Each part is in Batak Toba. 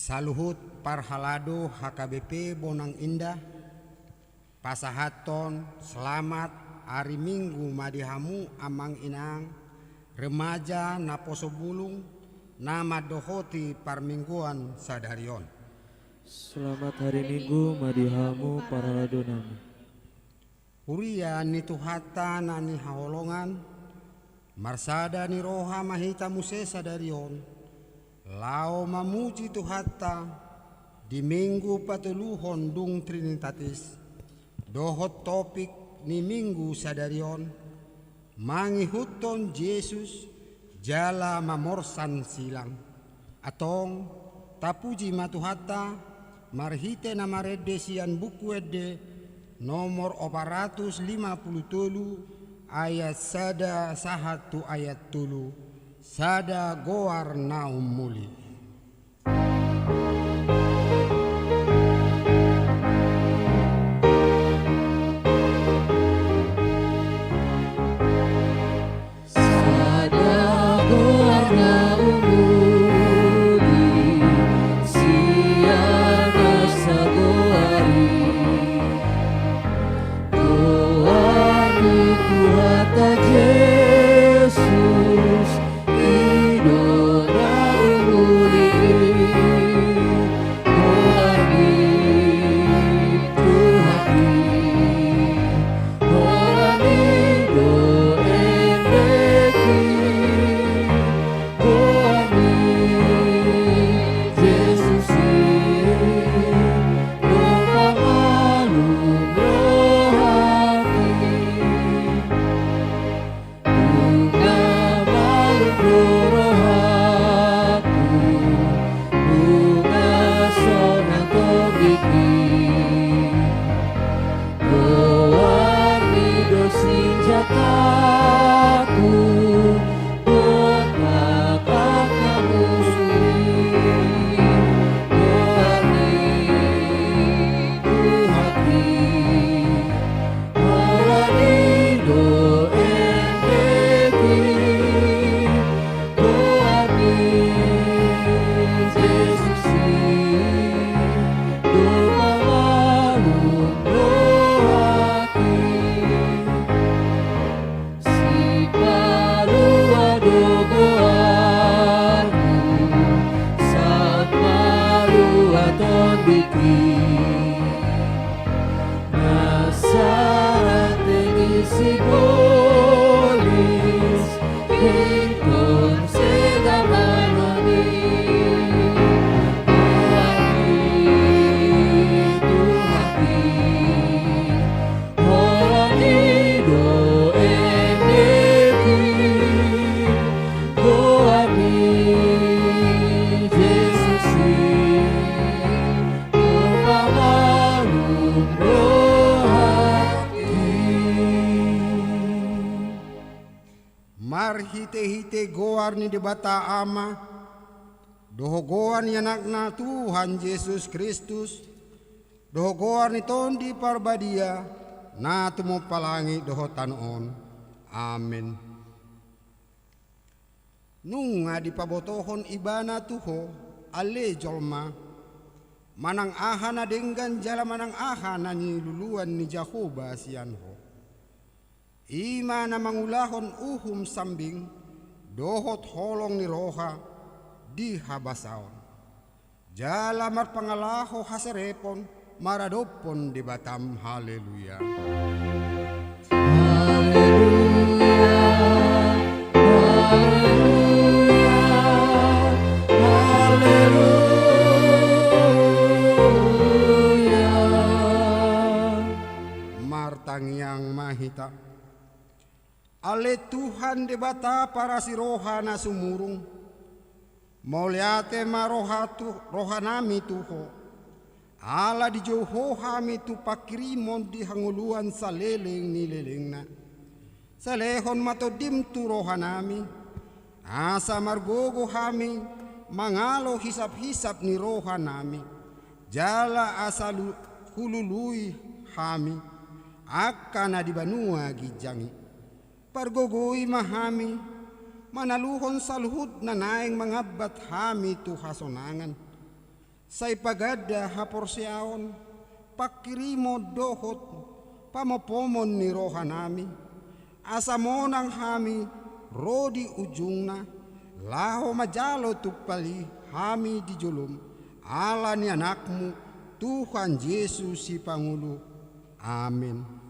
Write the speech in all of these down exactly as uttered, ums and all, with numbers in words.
Saluhut parhalado H K B P Bonang Indah, pasahathon selamat ari Minggu ma di hamu amang inang, remaja, naposo bulung, na mandohoti parmingguan sadari on. Selamat hari Minggu ma di hamu parhalado nami. Huria ni Tuhanta na hinaholongan, marsada ni roha ma hita muse sadari on, laho mamuji Tuhanta di Minggu patoluhon dung Trinitatis, dohot topik ni Minggu sadari on, mangihuthon Jesus jala mamorsan silang. Antong, tapuji ma Tuhanta, marhite na marende sian Buku Ende nomor opat ratus lima pulu tolu, ayat sada sahat tu ayat tolu, sada goar na umuli. Sada goar na umuli sian na sagoar i. Goar ni Tuhanta Jesus, i do na umuli. Goar ni Tuhan i, holan i do endek i. Goar ni Jesus i, do pamalum rohangki. Nunga malum do rohangku, nunga sonang tondingki. Goarmi do sinjataku, dompak angka musu i. Goarmi Tuhanki, holan i do endek i. Goarmi Jesus i, do pamalum rohangki. Sipalua do goarmu, sahat malua tondingki. Nasa rate ni sibolis, ingkon sega manoni. Goarmi Tuhanki, holan i do endek i. Goarmi Jesus i, do pamalum rohangki. Marhitehite goar ni Debata Ama, dohot goar ni Anakna Tuhan Jesus Kristus, dohot goar ni Tondi Parbadia, na tumompa langit dohot tano on. Amen. Nunga dipabotohon Ibana tu ho, ale jolma, manang aha na denggan jala manang aha na niluluan ni Jahowa sian ho. I ma na mangulahon uhum sambing dohot holong ni roha di habasaon. Jala marpangalaho haserepon maradophon Debatam. Haleluya. Haleluya, haleluya, haleluya. Martangiang ma hita. Ale Tuhan Debata parasi roha na sumurung, mauliate ma roha tu, rohanami tu ho, ala dijou ho hami tu panghirimon di hangoluan saleleng ni lelengna. Sai lehon ma Tondim tu rohanami, asa margogo hami mangalo hisaphisap ni rohanami, jala asa lu-, hulului hami angka na di banua ginjang i. Pargogoi ma hami manaluhon saluhut na naeng mangambat hami tu hasonangan. Sai paganda haporseaon, pangkirimon dohot pamompomon ni rohanami, asa monang hami ro di ujungna, laho manjalo tumpal i hami di jolom, ala ni Anakmu, Tuhan Jesus Sipangolu. Amen.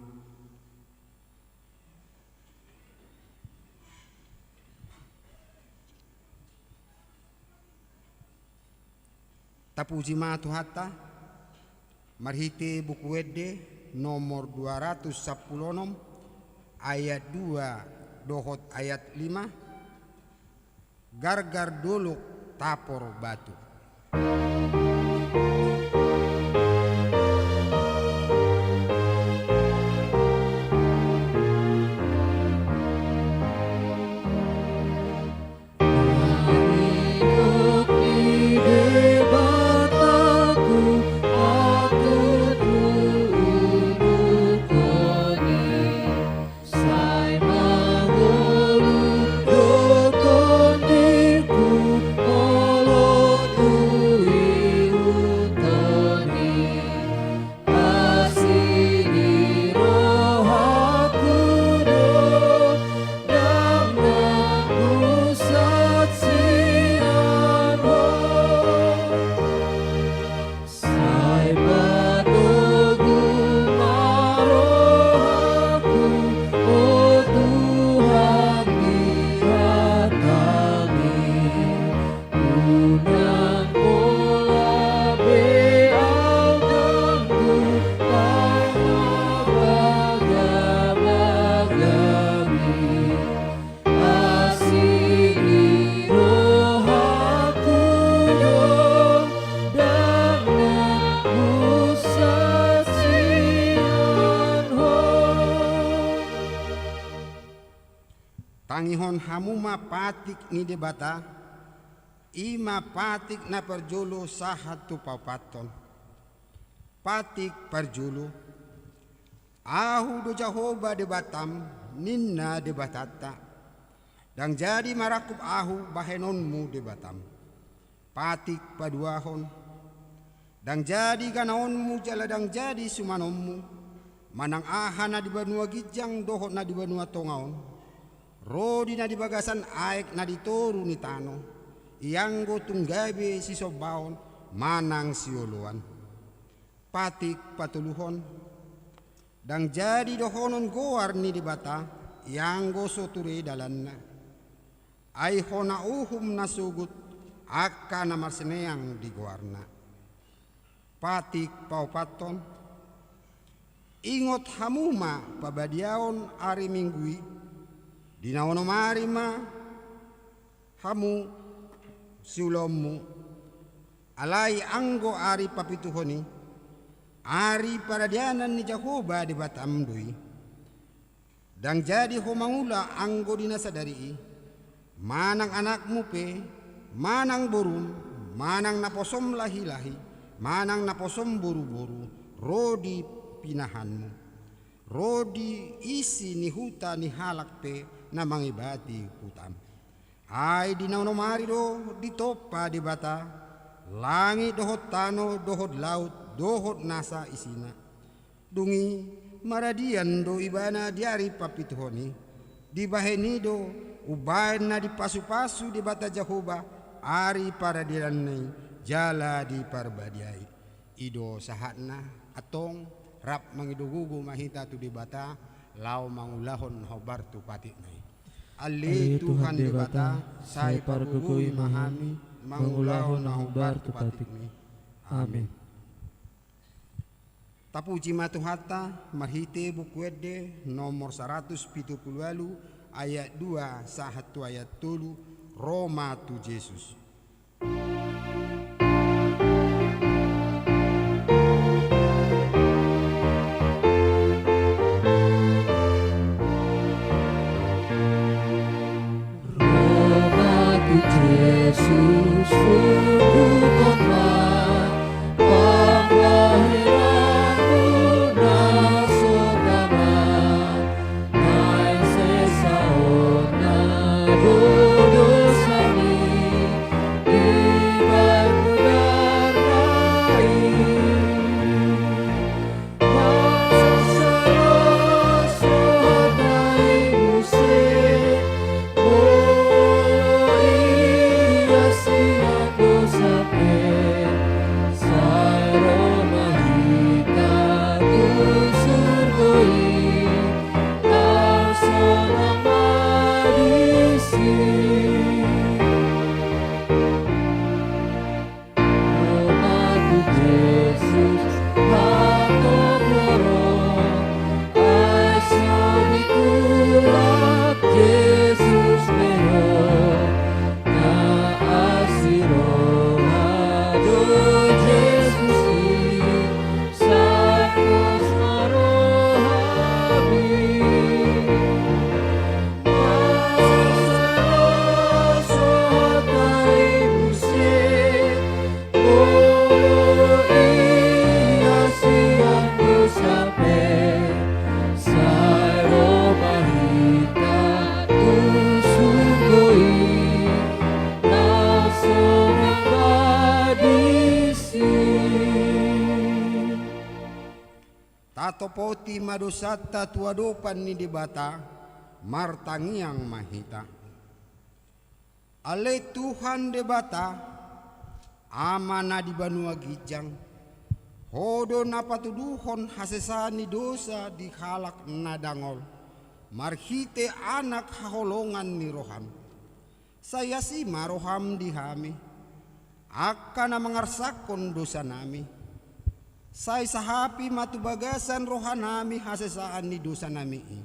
Tapuji ma Tuhanta, marhite Buku Ende nomor dua ratus sampulu onom, ayat dua dohot ayat lima, gargar dolok tapor batu. Sai patogu ma rohaku, o Tuhan, di hataMi. Unang pola be au ganggu pangabagabagaMi. Asi ni rohaku do, ndang na husaksian Ho. Tangihon hamu ma patik ni Debata, i ma patik na parjolo sahat tu paopathon. Patik parjolo. Ahu do Jahowa Debatam, ninna Debatanta. Ndang jadi marangkup Ahu bahenonmu Debatam. Patik paduahon. Ndang jadi ganaonmu jala ndang jadi sumanonmu, manang aha na di banua ginjang dohot na di banua tonga on, ro di na di bagasan aek na di toru ni tano, ianggo tung gabe sisombaon manang sioloan. Patik patoluhon. Ndang jadi dohonon goar ni Debata, ianggo so ture dalanna. Ai hona uhum na sogot, angka na marsineang di goarna. Patik paopathon. Ingot hamu ma pabadiaon ari Minggu i, di na onom ari ma hamu siulaonmu, alai anggo ari papituhon i, ari paradianan ni Jahowa Debatam do i. Ndang jadi ho mangula anggo di na sadari i, manang anakmu pe, manang borum, manang naposom lahilahi, manang naposom boruboru, ro di pinahanmu, ro di isi ni huta ni halak pe na mangibati hutam. Ai di na onom ari do ditompa Debata langit dohot tano dohot laut dohot nasa isina. Dung i maradian do ibana di ari papituhon i. Dibahen i do umbaen na dipasupasu Debata Jahowa ari paradiananna i jala diparbadiai. I do sahatna. Antong rap mangido gogo ma hita tu Debata laho mangulahon na hombar tu patikna i. Ale Tuhan Debata, sai pargogoi ma hami mangulahon na hombar tu patikmi. Amen. Tapuji ma Tuhanta marhite Buku Ende nomor saratus pitu pulu ualu ayat dua sahat tu ayat tolu. Ro ma tu Jesus. Ro ma tu Jesus, undukhon ma pambahenanmu na so tama. Naeng sesa hona do dosami, Atopoti ma dosanta tu adopan ni Debata, martangiang ma hita. Ale Tuhan Debata, Ama na di banua ginjang, Ho do na patuduhon hasesaan ni dosa di halak na dangol, marhite Anak haholongan ni roham. Sai asi ma roham di hami, angka na mangarsakhon dosanami. Sai sahapi ma tu bagasan rohanami hasesaan ni dosanami i.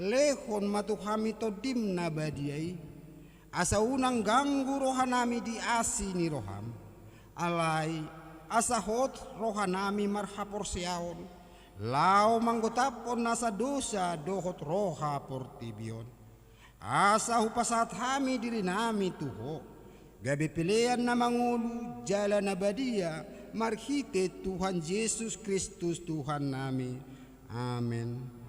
Lehon ma tu hami Tondim na badia i, asa unang ganggu rohanami di asi ni roham. Alai, asa hot rohanami marhaporseaon, laho manggotaphon nasa dosa dohot roha portibi on. Asa hupasahat hami dirinami tu Ho, gabe pelean na mangolu jala na badia, marhite Tuhan Jesus Kristus Tuhannami. Amen.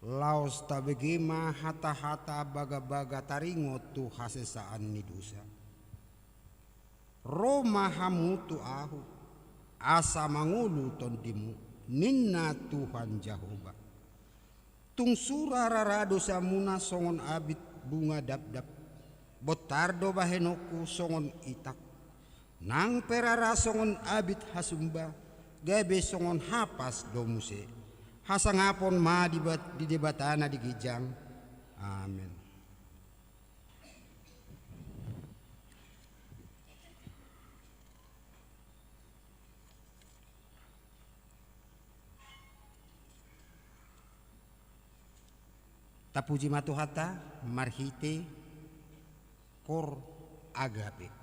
Laos tabege ma hata-hata bagabaga taringot tu hasesaan ni dosa. Ro ma hamu tu Ahu, asa mangolu Tondimu, ninna Tuhan Jahowa. Tung sura rara dosamuna songon abit bunga dabdab, bontar do bahenonku songon itak, nang pe rara songon abit hasumba, gabe songon hapas do muse. Hasangapon ma di bat-, di Debata na di ginjang. Amen. Tapuji ma Tuhanta marhite Cor Agape.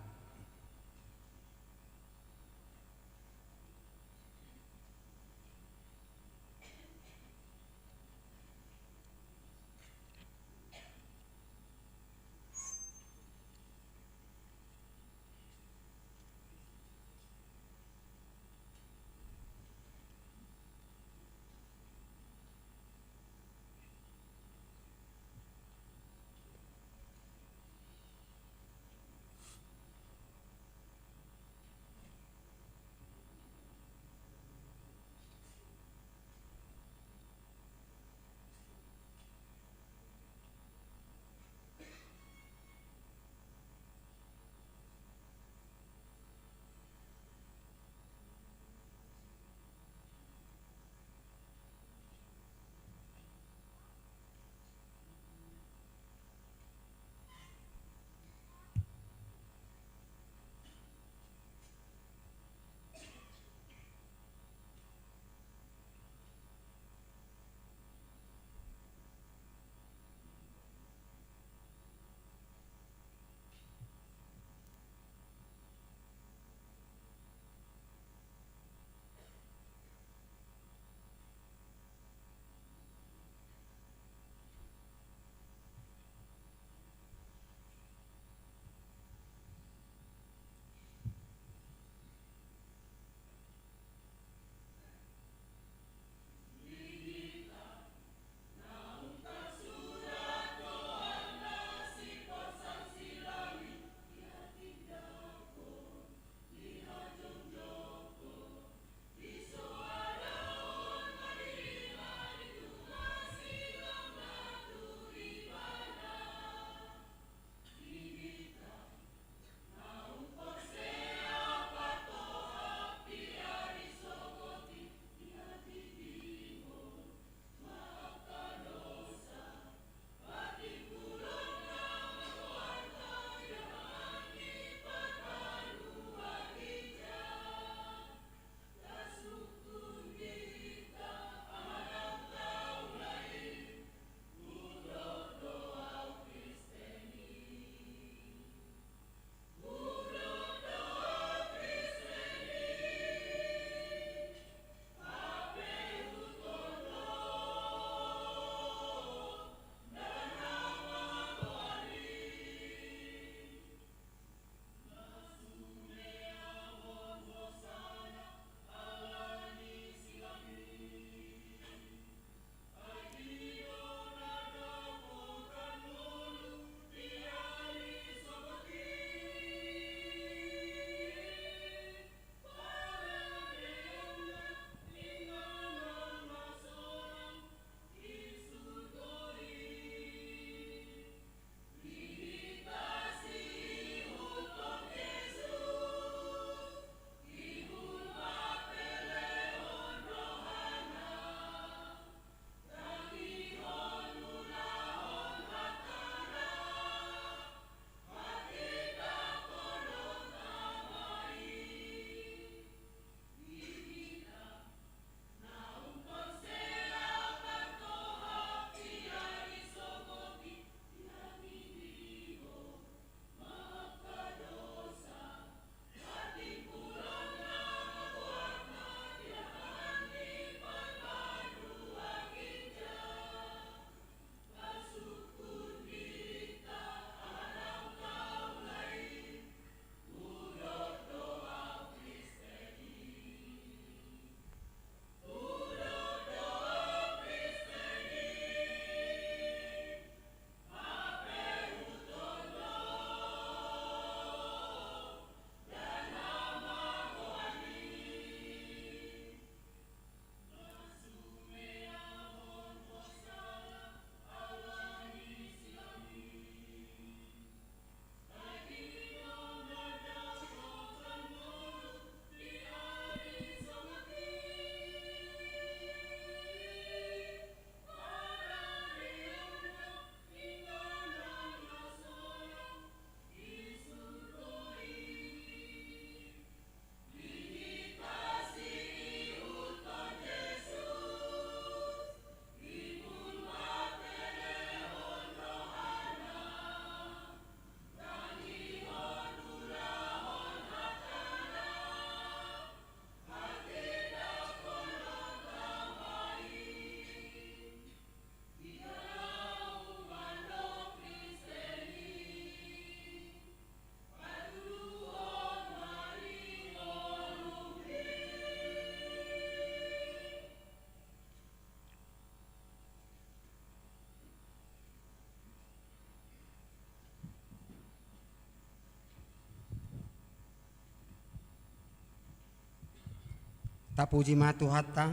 Tapuji ma Tuhanta,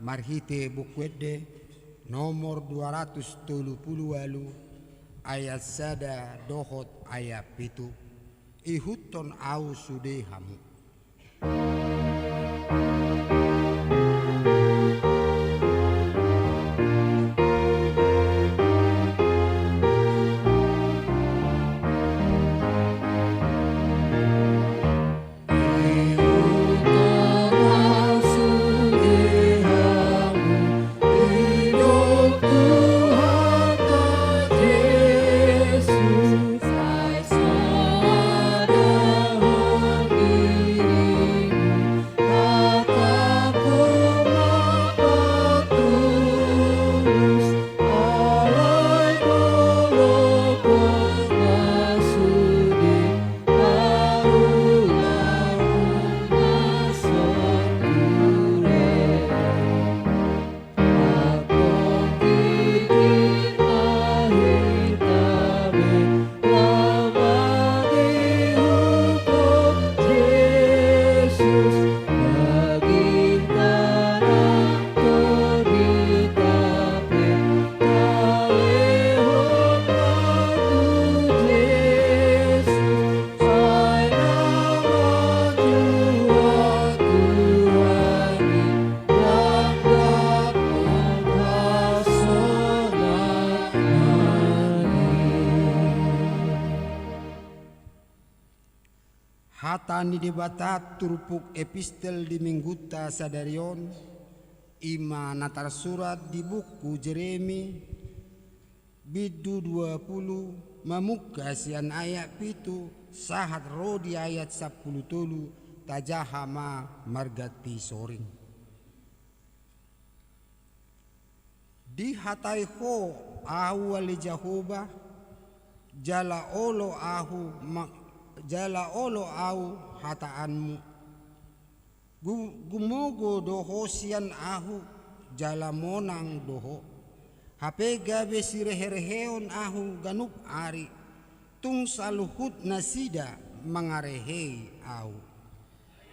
marhite Buku Ende nomor dua ratus tolu pulu ualu, ayat sada dohot ayat pitu. Ihuthon ahu sude hamu. Hata ni Debata turpuk epistel di Minggunta sadari on, i ma na tarsurat di buku Jeremi, bindu dua pulu, mamungka sian ayat pitu sahat ro di ayat sampulu tolu. Tajaha ma marganti soring. Dihatai Ho ahu ale Jahowa, jala olo ahu ma-, jala olo ahu hataanmu. Gu-, gumogo do Ho sian ahu, jala monang do Ho. Hape gabe sirehereheon ahu ganup ari, tung saluhut nasida mangarehei ahu.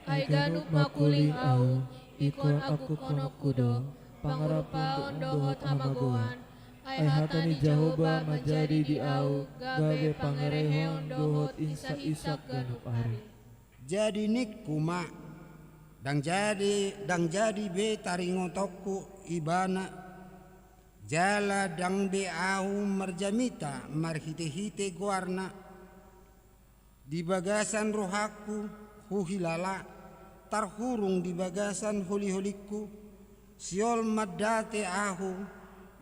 Ai ganup makuling ahu, ingkon angkuphononku do pangaramphon dohot hamagoan. Ai hata ni Jahowa manjadi di ahu gabe pangereheon dohot insakinsak ganup ari. Jadi ningku ma, ndang jadi, ndang jadi be taringotonku ibana, jala ndang be ahu marjamita marhitehite goarna. Di bagasan rohangku huhilala, tarhurung di bagasan holiholingku, siol mandate ahu,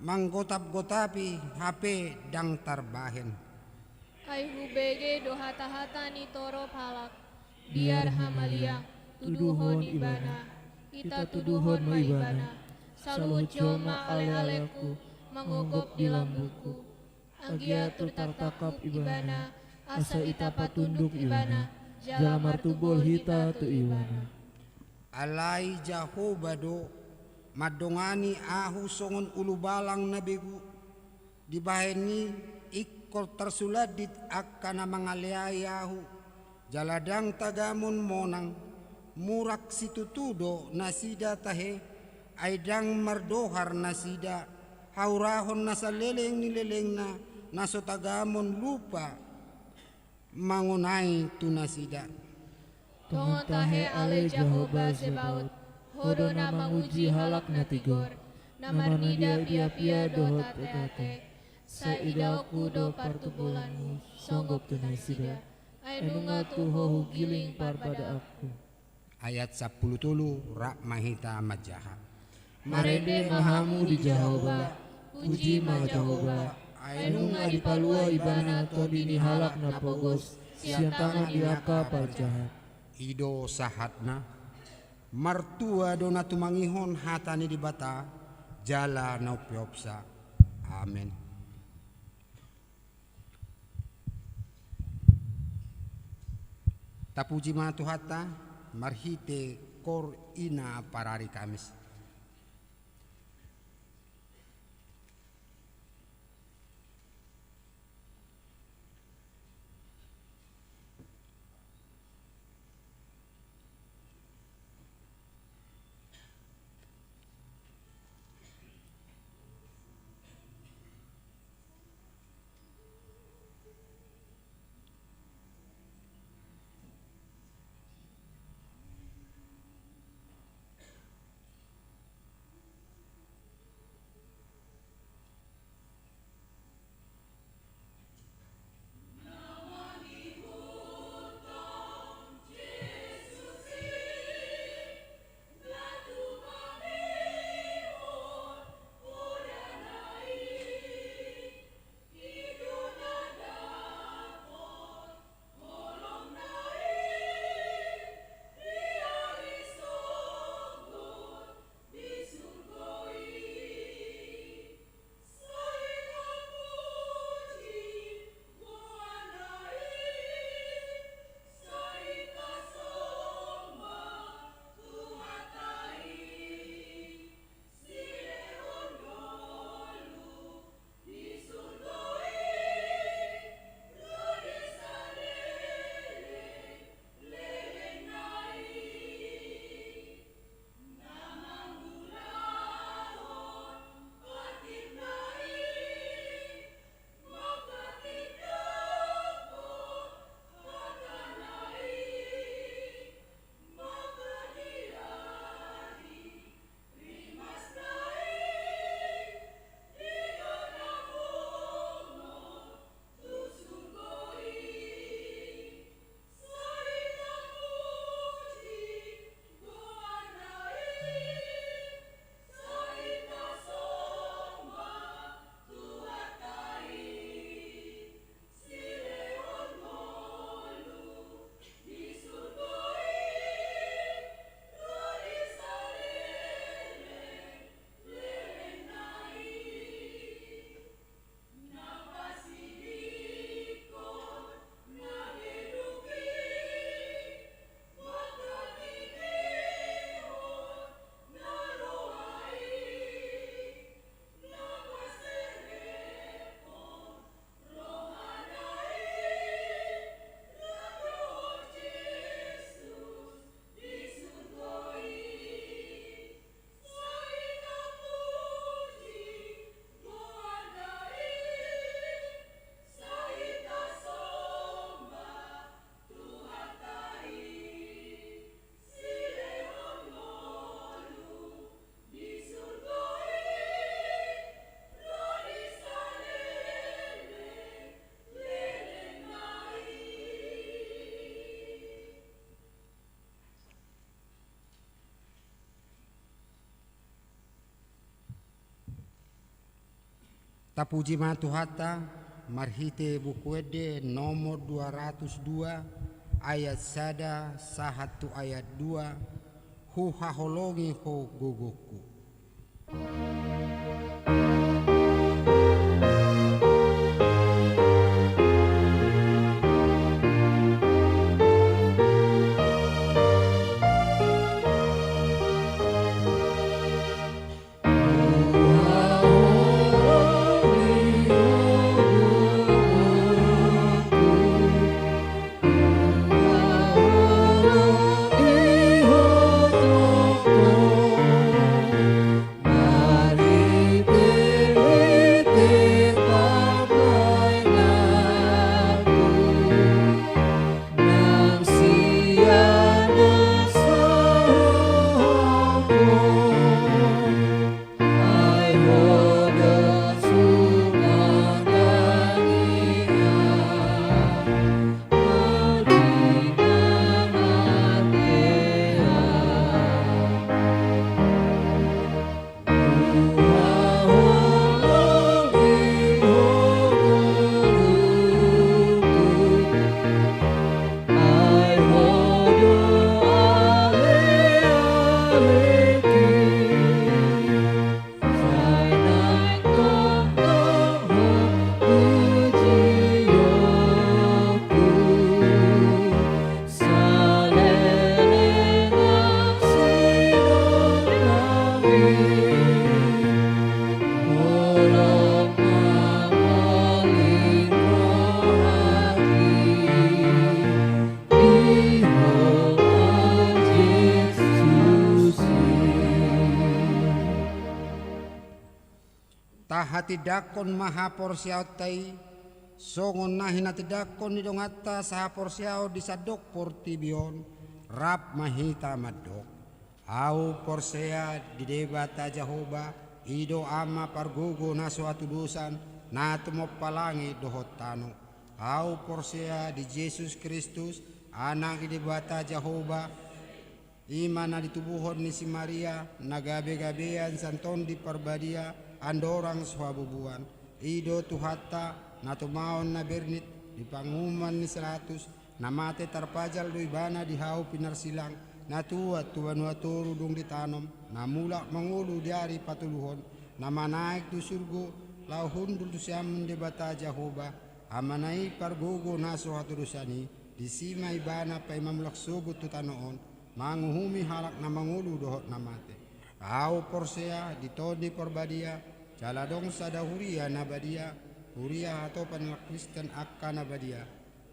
manggotapgotapi hape ndang tarbahen. Ai hubege do hatahata ni torop halak, biar hamaliang, tuduhon ibana. Hita tuduhon ma ibana. Saluhut jolma alealengku mangogop di lambungku. Anggiat tung tartangkap ibana, asa hita patunduk ibana, jala martumbol hita tu ibana. Alai Jahowa do mandongani ahu songon ulubalang na begu. Dibahen i ingkon tarsulandit angka na mangaleai ahu, jala ndang tagamon monang. Murak situtu do nasida tahe, ai ndang mardohar nasida. Haurahon na saleleng ni lelengna, na so tagamon lupa mangonai tu nasida. Tongon tahe ale Jahowa Zebaot, Ho do na manguji halak na tigor, na marnida piapia dohot ateate. Sai idaonku do partumbolonmu songgop tu nasida. Ai nunga tu Ho hugiling parbadaanku. Ayat sampulu tolu, rap ma hita manjaha. Marende ma hamu di Jahowa, puji ma Jahowa, ai nunga dipalua ibana tondi ni halak na pogos sian tangan ni angka parjahat. I do sahatna. Martua do na tumangihon hata ni Debata, jala na umpeopsa. Amen. Tapuji ma Tuhanta, marhite kor i na parari Kamis. Tapuji ma Tuhanta, marhite Buku Ende nomor dua ratus dua, ayat sada sahat tu ayat dua, Huhaholongi Ho Gogongku. Tahatindangkon ma haporseaonta i, songon na hinatindangkon ni donganta sahaporseaon di sandok portibi on, rap ma hita mandok. Ahu porsea di Debata Jahowa, i do Ama pargogo na so hatudosan, na tumompa langit dohot tano. Ahu porsea di Jesus Kristus, Anak ni Debata Jahowa, i ma na ditubuhon ni si Maria, na gabegabean sian Tondi Parbadia, andorang so habubuan. I do Tuhanta, na tumaon na bernit, di panguhuman ni si Pilatus, na mate tarpajal do ibana di hau pinarsilang, na tuat tu banua toru dung ditanom, na mulak mangolu di ari patoluhon, na manaek tu surgo, laho hundul tu siamun Debata Jahowa, Amana i pargogo na so hatudosan i, disi ma ibana paima mulak sogot tu tano on, manguhumi halak na mangolu dohot na mate. Ahu porsea di Tondi Parbadia, jala adong sada huria na badia, huria hatopan ni halak Kristen angka na badia,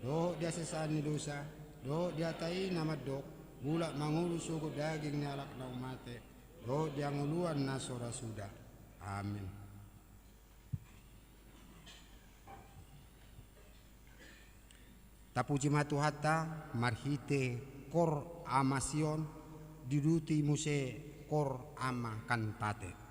dohot di hasesaan ni dosa, dohot di hata i na mandok, mulak mangolu sogot daging ni halak naung mate, dohot di hangoluan na so ra suda. Amin. Tapuji ma Tuhanta, marhite kor Ama Sion, diuduti muse kor Ama Kantate.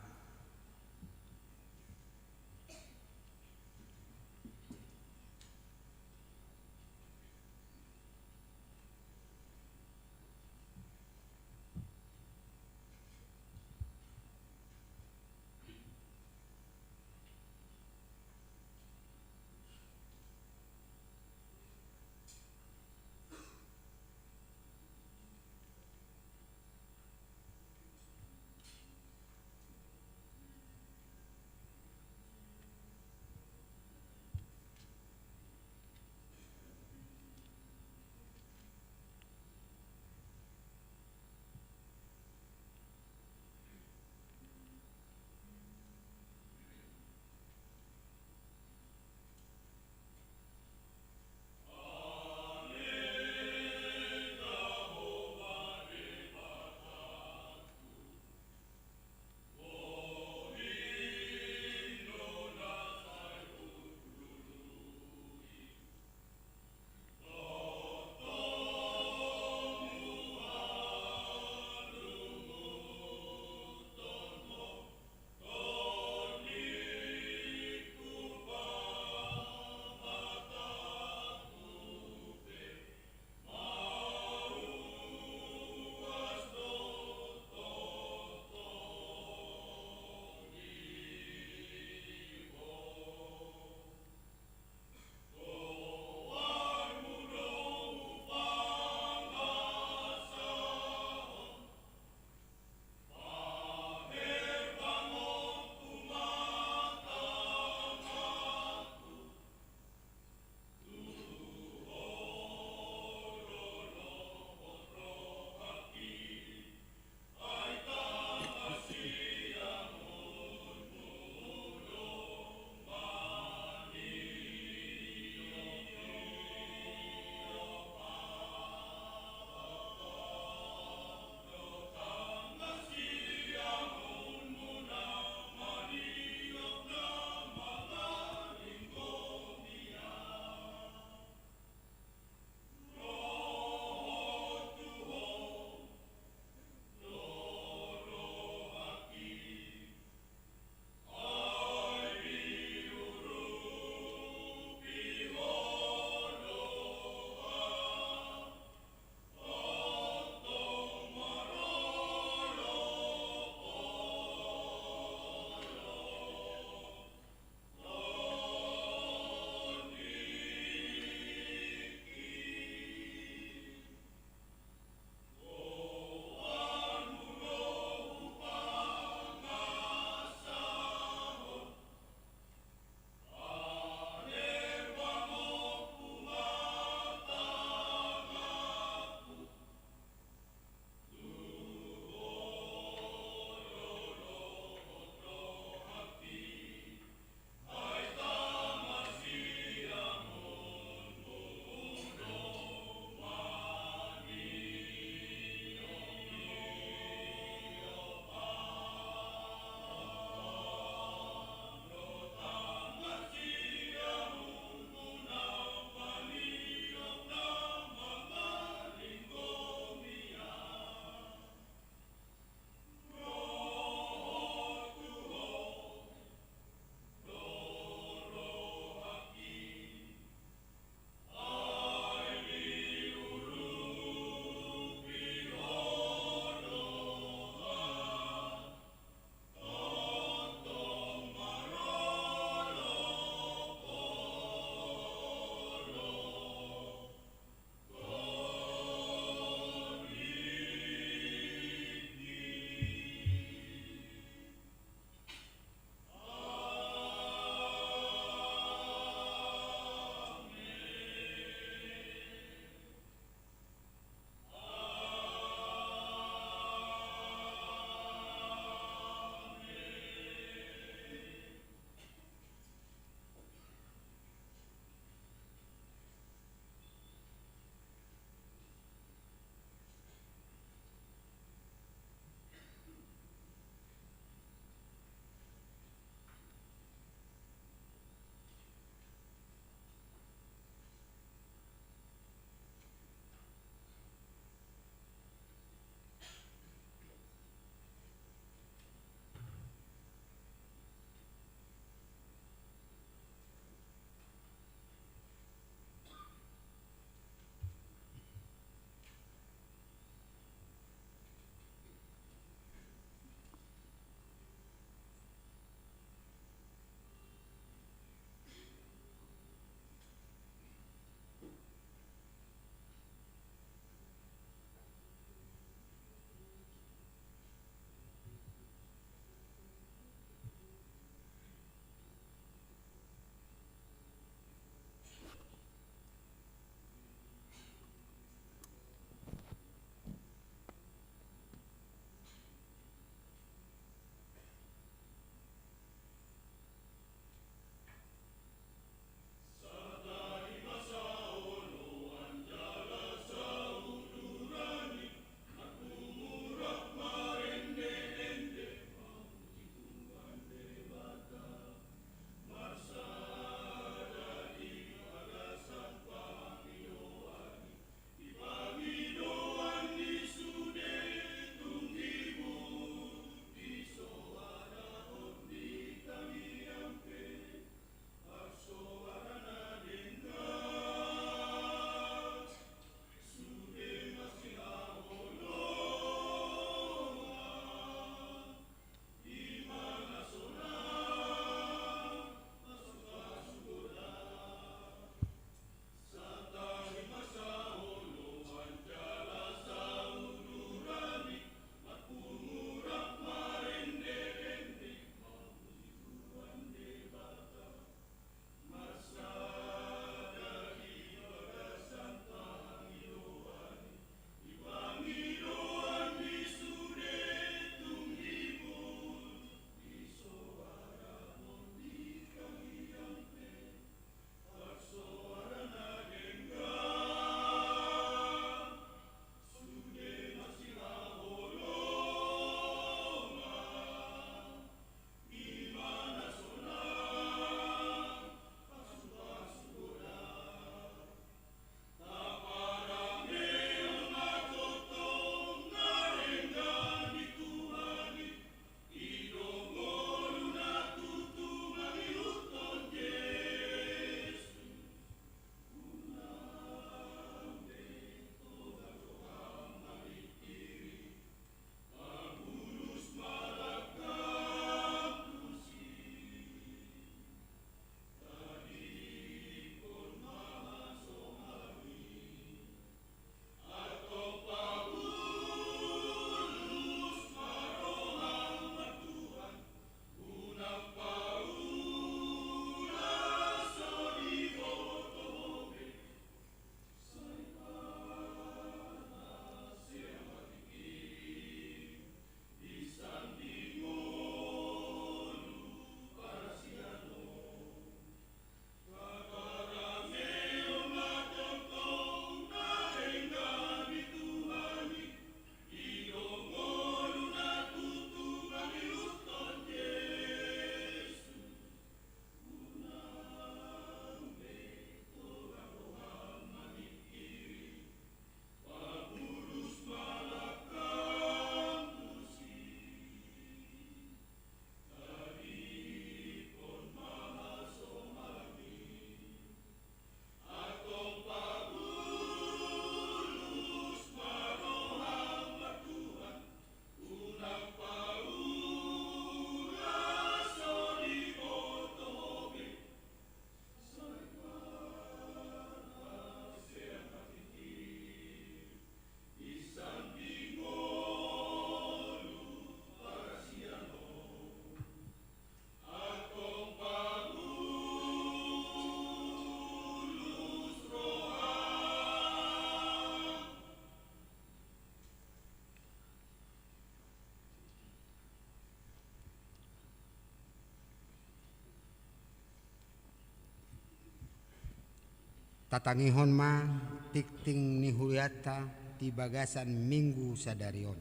Tatangihon ma tingting ni hurianta di bagasan Minggu sadari on.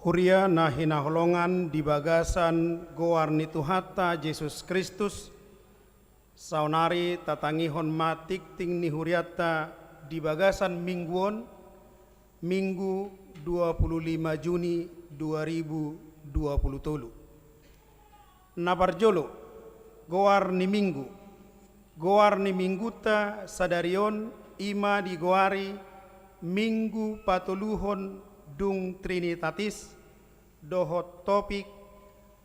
Huria na hinaholongan di bagasan goar ni Tuhanta Jesus Kristus, saonari tatangihon ma tingting ni hurianta di bagasan Minggu on, Minggu dua puluh lima Juni dua ribu dua puluh tolu. Na parjolo, goar ni Minggu. Goar ni Minggunta sadari on i ma digoari Minggu patoluhon dung Trinitatis, dohot topik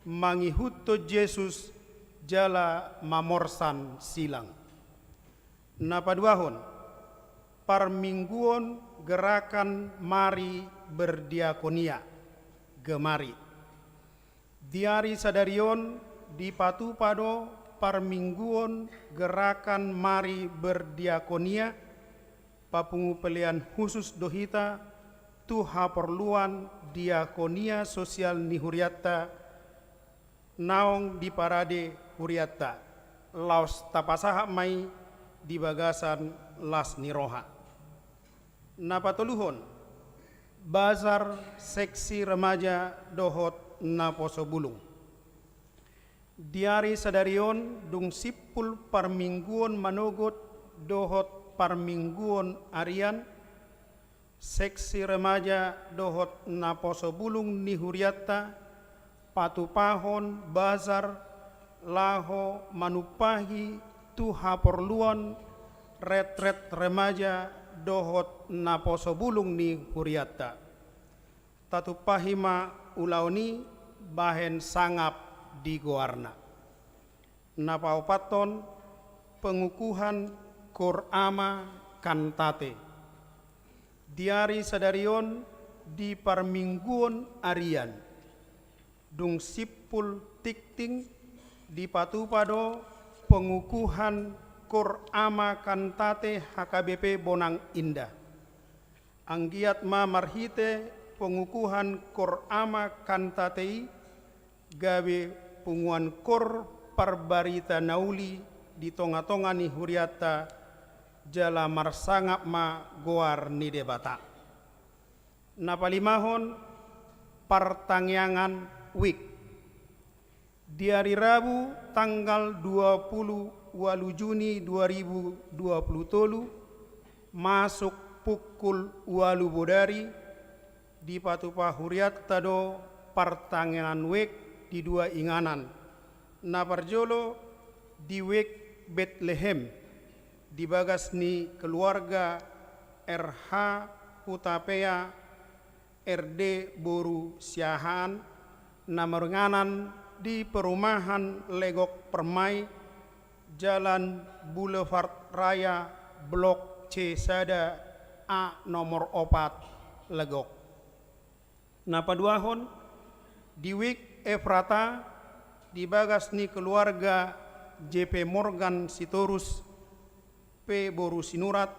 mangihuthon Jesus jala mamorsan silang. Na paduahon, parmingguon gerakan Mari Berdiakonia, Gemari. Di ari sadari on dipatupa do parmingguon gerakan Mari Berdiakonia, papungu pelean khusus do hita tu haporluan diakonia sosial ni hurianta naung diparade hurianta, laos tapasahat ma i di bagasan las ni roha. Na patoluhon, bazar seksi remaja dohot naposo bulung. Di ari sadari on dung simpul parmingguon manogot dohot parmingguon arian, seksi remaja dohot naposo bulung ni hurianta patupahon bazar laho manumpahi tu haporluan retret remaja dohot naposo bulung ni hurianta. Tatumpahi ma ulaon i bahen sangap di goarna. Na paopathon, pengukuhan Cor Ama Cantate. Di ari sadari on di parmingguon arian, dung simpul tingting dipatupa do pengukuhan Cor Ama Cantate H K B P Bonang Indah. Anggiat ma marhite pengukuhan Cor Ama Cantate i gabe punguan cor parbarita na uli di tongatonga ni hurianta, jala marsangap ma goar ni Debata. Na palimahon, partangiangan Wijk. Di ari Rabu tanggal dua puluh ualu Juni dua ribu dua puluh tolu, masuk pukul ualu bodari, dipatupa hurianta do partangiangan Wijk di dua inganan. Na parjolo di Wijk Betlehem, di bagas ni keluarga R H Hutapea R D boru Siahaan, na maringanan di perumahan Legok Permai, Jalan Boulevard Raya, Blok C sada A nomor opat, Legok. Na paduahon, di Wijk Efrata, di bagas ni keluarga J P Morgan Sitorus, P boru Sinurat,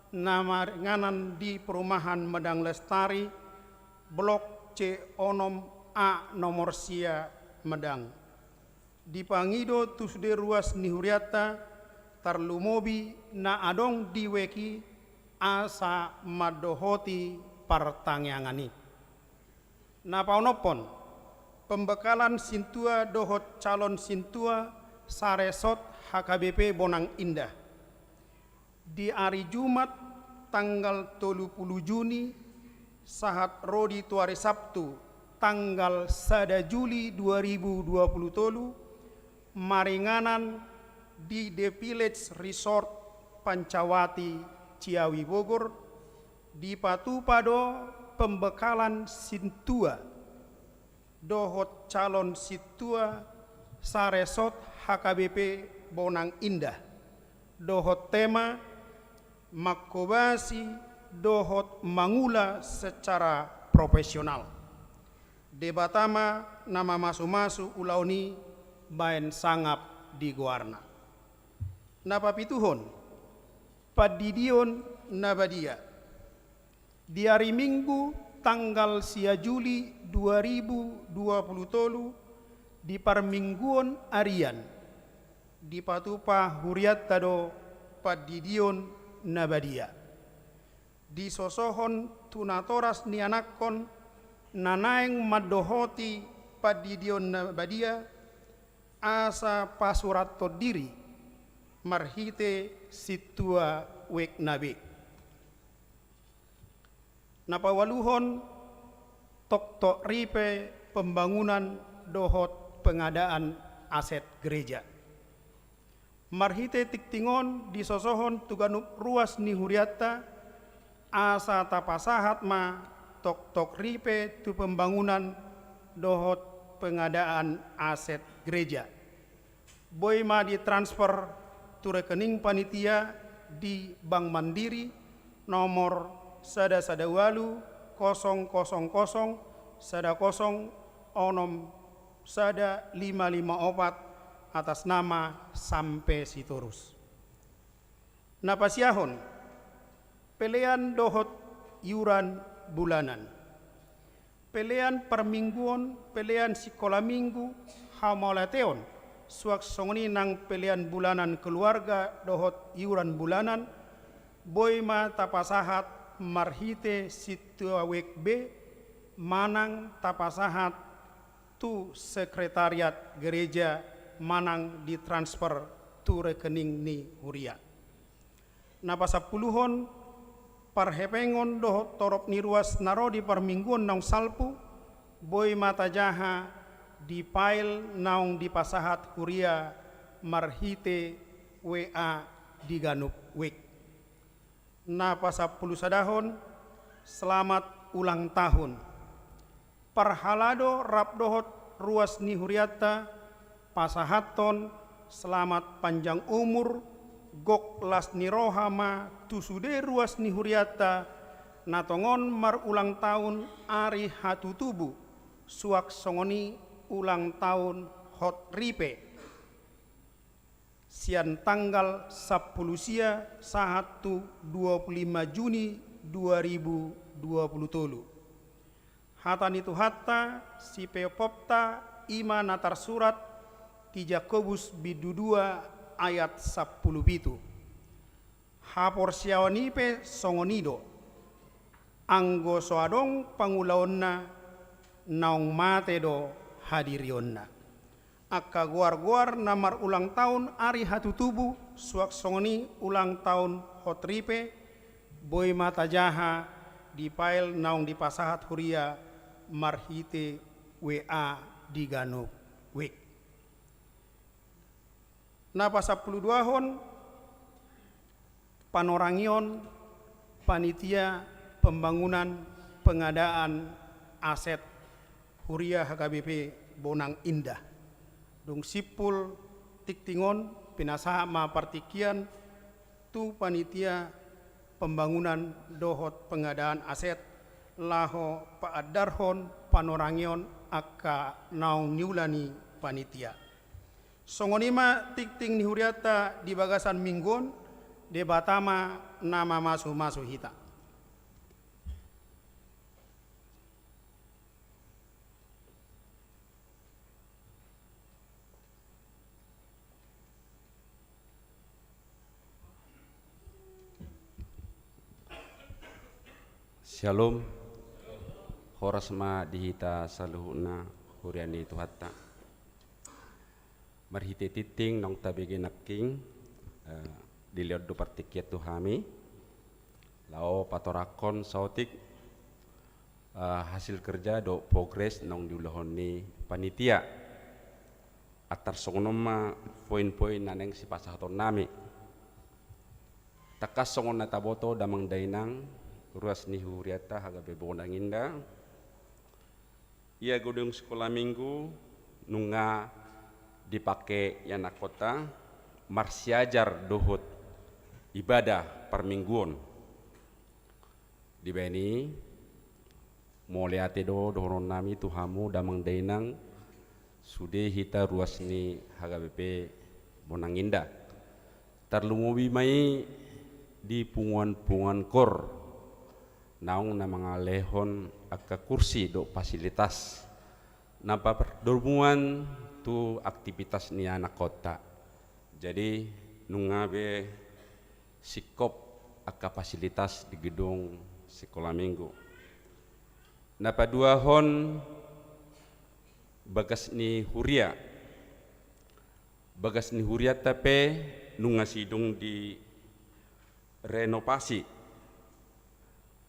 na maringanan di perumahan Medang Lestari, Blok C onom A nomor sia, Medang. Dipangido tu sude ruas ni hurianta, tarlumobi na adong di Wijk i, asa mandohoti partangiangan i. Na paonomhon, pembekalan sintua dohot calon sintua Saresort H K B P Bonang Indah. Di ari Jumat tanggal tolu puluh Juni sahat ro di tu ari Sabtu tanggal sada Juli dua ribu dua puluh tolu, maringanan di The Village Resort Pancawati, Ciawi Bogor, dipatupa do pembekalan sintua dohot calon sintua Saresort H K B P Bonang Indah, dohot tema manghobasi dohot mangula secara profesional. Debata ma na mamasumasu ulaon i baen sangap di goarna. Na papituhon, pandidion na badia. Di ari Minggu tanggal sia Juli dua ribu dua puluh tolu, di parmingguon arian, dipatupa hurianta do pandidion na badia. Disosohon tu natoras ni anakhon na naeng mandohoti pandidion na badia, asa pasurathon diri marhite sintua wijk na be. Na paualuhon, toktok ripe pembangunan dohot pengadaan aset gereja. Marhite tingting on disosohon tu ganup ruas ni hurianta, asa tapasahat ma toktok ripe tu pembangunan dohot pengadaan aset gereja. Boi ma ditransfer tu rekening panitia di Bank Mandiri, nomor sada sada ualu kosong kosong kosong sada kosong onom sada lima lima opat, atas nama Sampe Sitorus. Na pasiahon, pelean dohot iuran bulanan. Pelean parmingguon, pelean sikola minggu, hamauliateon, suang songon i nang pelean bulanan keluarga dohot iuran bulanan, boi ma tapasahat marhite sintua wijk be, manang tapasahat tu sekretariat gereja, manang ditransfer tu rekening ni huria. Na pasampuluhon, parhepengon dohot torop ni ruas na ro di parmingguon naung salpu, boi ma tajaha di file naung dipasahat huria marhite W A di ganup wijk. Na pasampulusadahon, selamat ulang tahun. Parhalado rap dohot ruas ni hurianta, pasahathon selamat panjang umur, gok las ni roha ma tu sude ruas ni hurianta, na tongon marulang tahun ari hatutubu, suang songon i ulang tahun hot ripe. Sian tanggal sampulu sia sahat tu dua pulu lima Juni dua ribu dua pulu tolu. Hata ni Tuhanta, sipeopopta, i ma na tarsurat di Jakobus bindu dua ayat sampulu pitu. Haporseaon i pe songon i do. Anggo so adong pangulaonna, naung mate do hadirionna. Angka goar-goar na marulang tahun ari hatutubu, suang songon i ulang tahun hot ripe, boi ma tajaha di file naung dipasahat huria marhite W A di ganup wijk. Na pasampulu duahon, panorangion panitia pembangunan pengadaan aset huria H K B P Bonang Indah. Dung simpul tingting on, pinasahat ma partingkian tu panitia pembangunan dohot pengadaan aset, laho paandarhon panorangion angka naung niula ni panitia. Songon i ma tingting ni hurianta di bagasan minggu on, Debata ma na mamasu-masu hita. Syalom. Horas ma di hita saluhutna, huria ni Tuhanta. Marhite tingting naung tabege nangkin, eh, dilehon do partingkian tu hami, laho patorangkon saotik, eh, hasil kerja dohot progres naung diulahon ni panitia. Antar songon on ma poin-poin na naeng sipasahatonnami. Tangkas songon na taboto damang dainang, ruas ni hurianta H K B P Bonang Indah, ia godang sikola minggu nunga dipake ianakhonta marsiajar dohot ibadah parmingguon. Dibaen i, mauliate do dohononnami tu hamu damang dainang, sude hita ruas ni H K B P Bonang Indah. Tarlumobi ma i di punguan-punguan koor naung na mangalehon angka kursi dohot fasilitas na pardomuan tu aktivitas ni anakhonta. Jadi nunga be singkop angka fasilitas di gedung sekolah minggu. Na paduahon, bagas ni huria. Bagas ni hurianta pe nunga sidung direnovasi.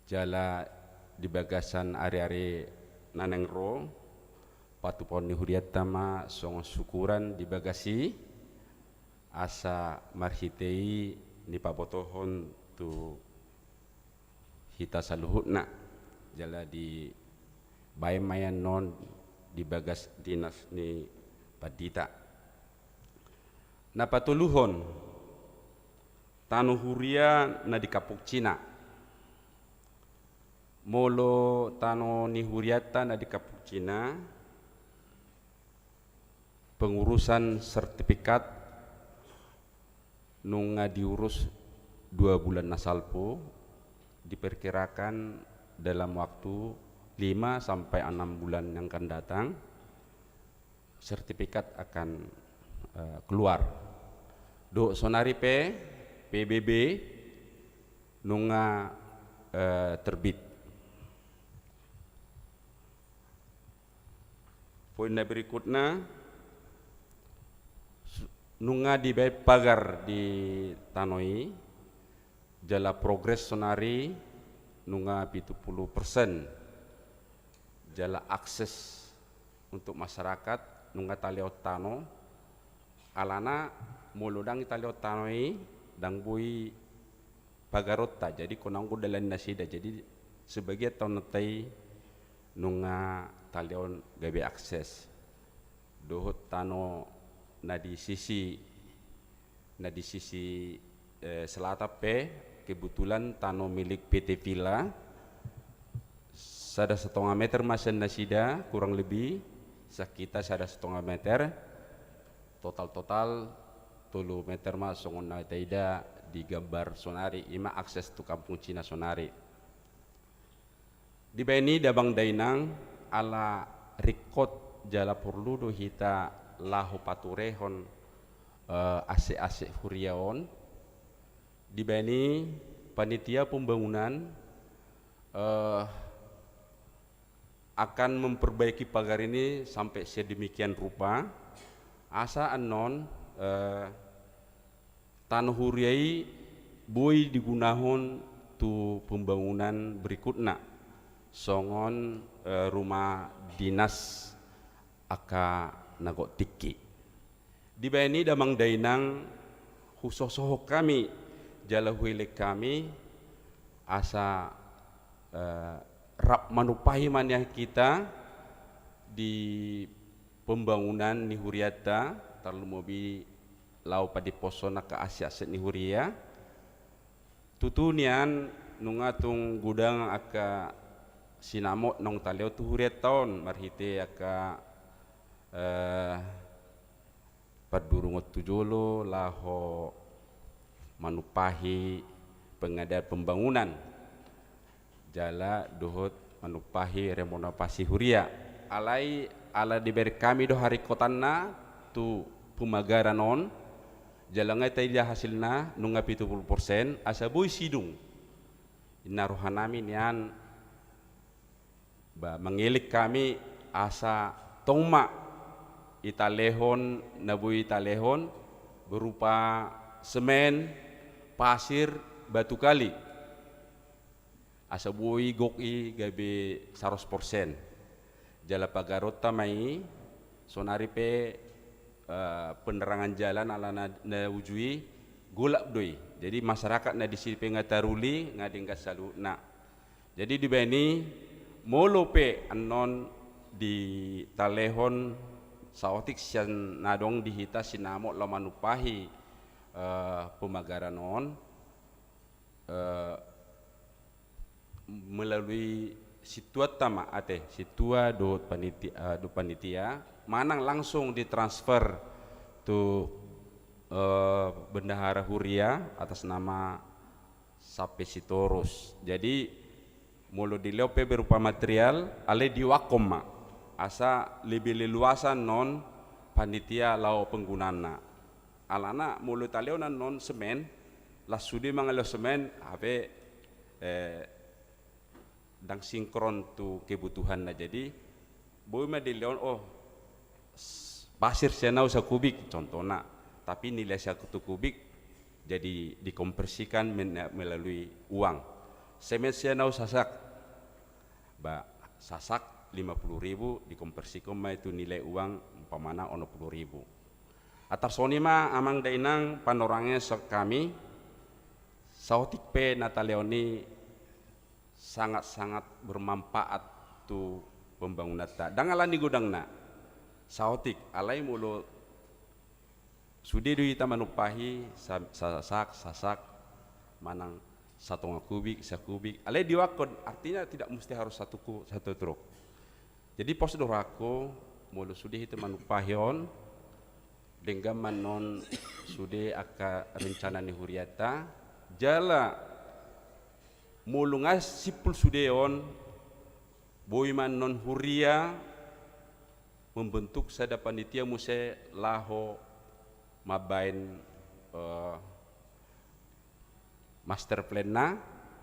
Jala di bagasan ari-ari na naeng ro, patupaon ni hurianta ma songon syukuran di bagas i, asa marhite i nipabotohon tu hita saluhutna, jala dibaen ma i annon di bagas dinas ni pandita. Na patoluhon, tano huria na di Kampung Cina. Molo tano ni hurianta na di Kampung Cina, pengurusan sertifikat nunga diurus dua bulan na salpu, diperkirakan dalam waktu lima sampai enam bulan yang akan datang, sertifikat akan, eh, keluar. Dohot sonari pe P B B nunga, eh, terbit. Poin na berikutna, su-, nunga dibaen pagar di tano i, jala progres sonari nunga pitu pulu persen, jala akses untuk masyarakat nunga talehon tano, alana molo ndang talehon tano i, ndang boi pagaronta, jadi hona anggo dalan nasida, jadi sebagian tanonta i nunga talehon gabe akses. Dohot tano na di sisi, na di sisi, eh, selatan pe, kebetulan tano milik P T Villa, sada satonga meter ma sian nasida, kurang lebih sekitar sada satonga meter, total-total tolu meter ma songon na taida di gambar sonari, i ma akses tu Kampung Cina sonari. Dibaen i damang dainang, ala ringkot jala porlu do hita laho paturehon, eh, asek-asek huria on. Dibaen i panitia pembangunan, eh, akan memperbaiki pagar ini sampai sedemikian rupa, asa annon, eh, tano huria i boi digunahon tu pembangunan berikutna, songon, eh, rumah dinas angka na gok tingki. Dibaen i damang dainang, husosohon hami jala huelek hami asa, eh, rap manumpahi ma nian hita di pembangunan ni hurianta, tarlumobi laho padimposhon angka asek-asek ni huria. Tutu nian nunga tung godang angka sinamot naung talehon tu hurianta on marhite angka, eh, pandurungon tu jolo laho manumpahi pengadaan pembangunan jala dohot manumpahi renovasi huria. Alai ala dibaen hami do haringkotanna tu pemagaran on, jala nga taida hasilna nunga pitu pulu persen, asa boi sidung. Inna rohanami nian, ba, mangelek hami asa tong ma italehon na boi italehon berupa semen, pasir, batu kali. Asa boi gok i gabe saratus persen. Jala pagaronta ma i, sonari pe, eh, penerangan jalan ala na, na uju i golap do i. Jadi masyarakat na disi pe nga taruli, nga denggan saluhutna. Jadi dibaen i, molo pe annon ditalehon saotik sian na adong di hita sinamot laho manumpahi, eh, pemagaran on, eh, melalui sintuanta ma ate, sintua dohot paniti-, eh, dohot panitia, manang langsung ditransfer tu, eh, bendahara huria atas nama Sampe Sitorus. Jadi Molo dilehon pe berupa material, alai diuangkon ma. Asa lebih leluasa non panitia laho penggunaanna. Alana molo talehon annon semen, las sude mangalehon semen, hape, eh, ndang sinkron tu kebutuhanna. Jadi, boi ma dilehon, oh, s-, pasir sian au sakubik, contohna. Tapi nilai satu kubik jadi dikonversikan men-, melalui uang. Semen sian au sasak. Ba, sasak lima puluh ribu dikonversikon ma i tu nilai uang umpamana onom puluh ribu. Atar songon i ma amang dainang panorangion sian hami, saotik pe na talehon i sangat-sangat bermanfaat tu pembangunanta. Ndang alani godangna. Saotik, alai molo sude do hita manumpahi sa-, sasak, sasak, manang satonga kubik, sakubik. Alai diuangkon, artinya tidak mesti harus satu ku-, satu truk. Jadi pos do rohangku, molo sude hita manumpahi on, denggan ma annon sude angka rencana ni hurianta, jala molo nga simpul sude on, boi ma annon huria membentuk sada panitia muse laho mambaen, eh, master plan-na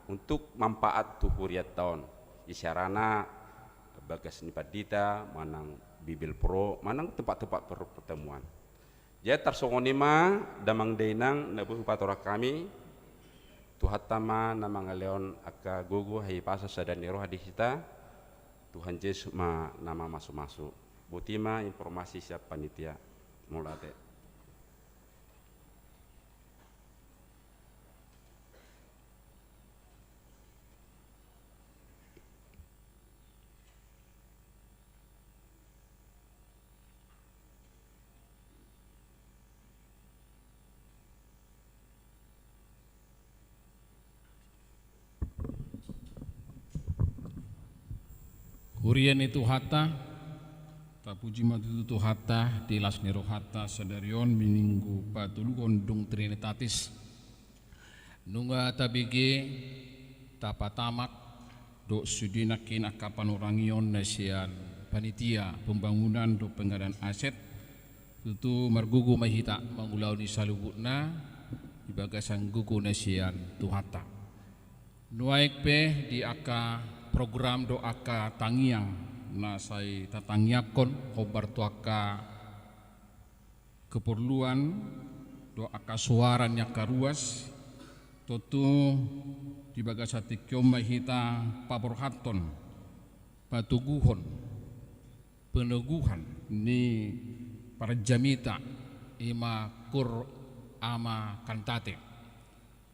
untuk manfaat tu hurianta on. Isarana bagas ni pandita, manang Bibel Pro, manang tempat-tempat per-, pertemuan. Jadi tarsongon i ma damang dainang na boi hupatorang hami, Tuhanta ma na mangalehon angka gogo, hahipason, sada ni roha di hita, Tuhan Jesus ma na mamasu-masu. Boti ma informasi sian panitia. Mauliate. Huria ni Tuhanta, tapuji ma tutu Tuhanta di las ni rohanta sadari on, Minggu patoluhon dung Trinitatis. Nunga tabege, tapatamak dohot sude nangkin angka panorangion na sian panitia pembangunan dohot pengadaan aset, tutu margogo ma hita mangulahon i saluhutna di bagasan gogo na sian Tuhanta. Nuaeng pe di angka program dohot angka tangiang na sai tatangiangkon hombar tu angka keperluan dohot angka soara ni angka ruas, tontu di bagasan tingki on ma hita paborhathon patoguhon, peneguhan ni paranjamita, i ma kur ama Kantate.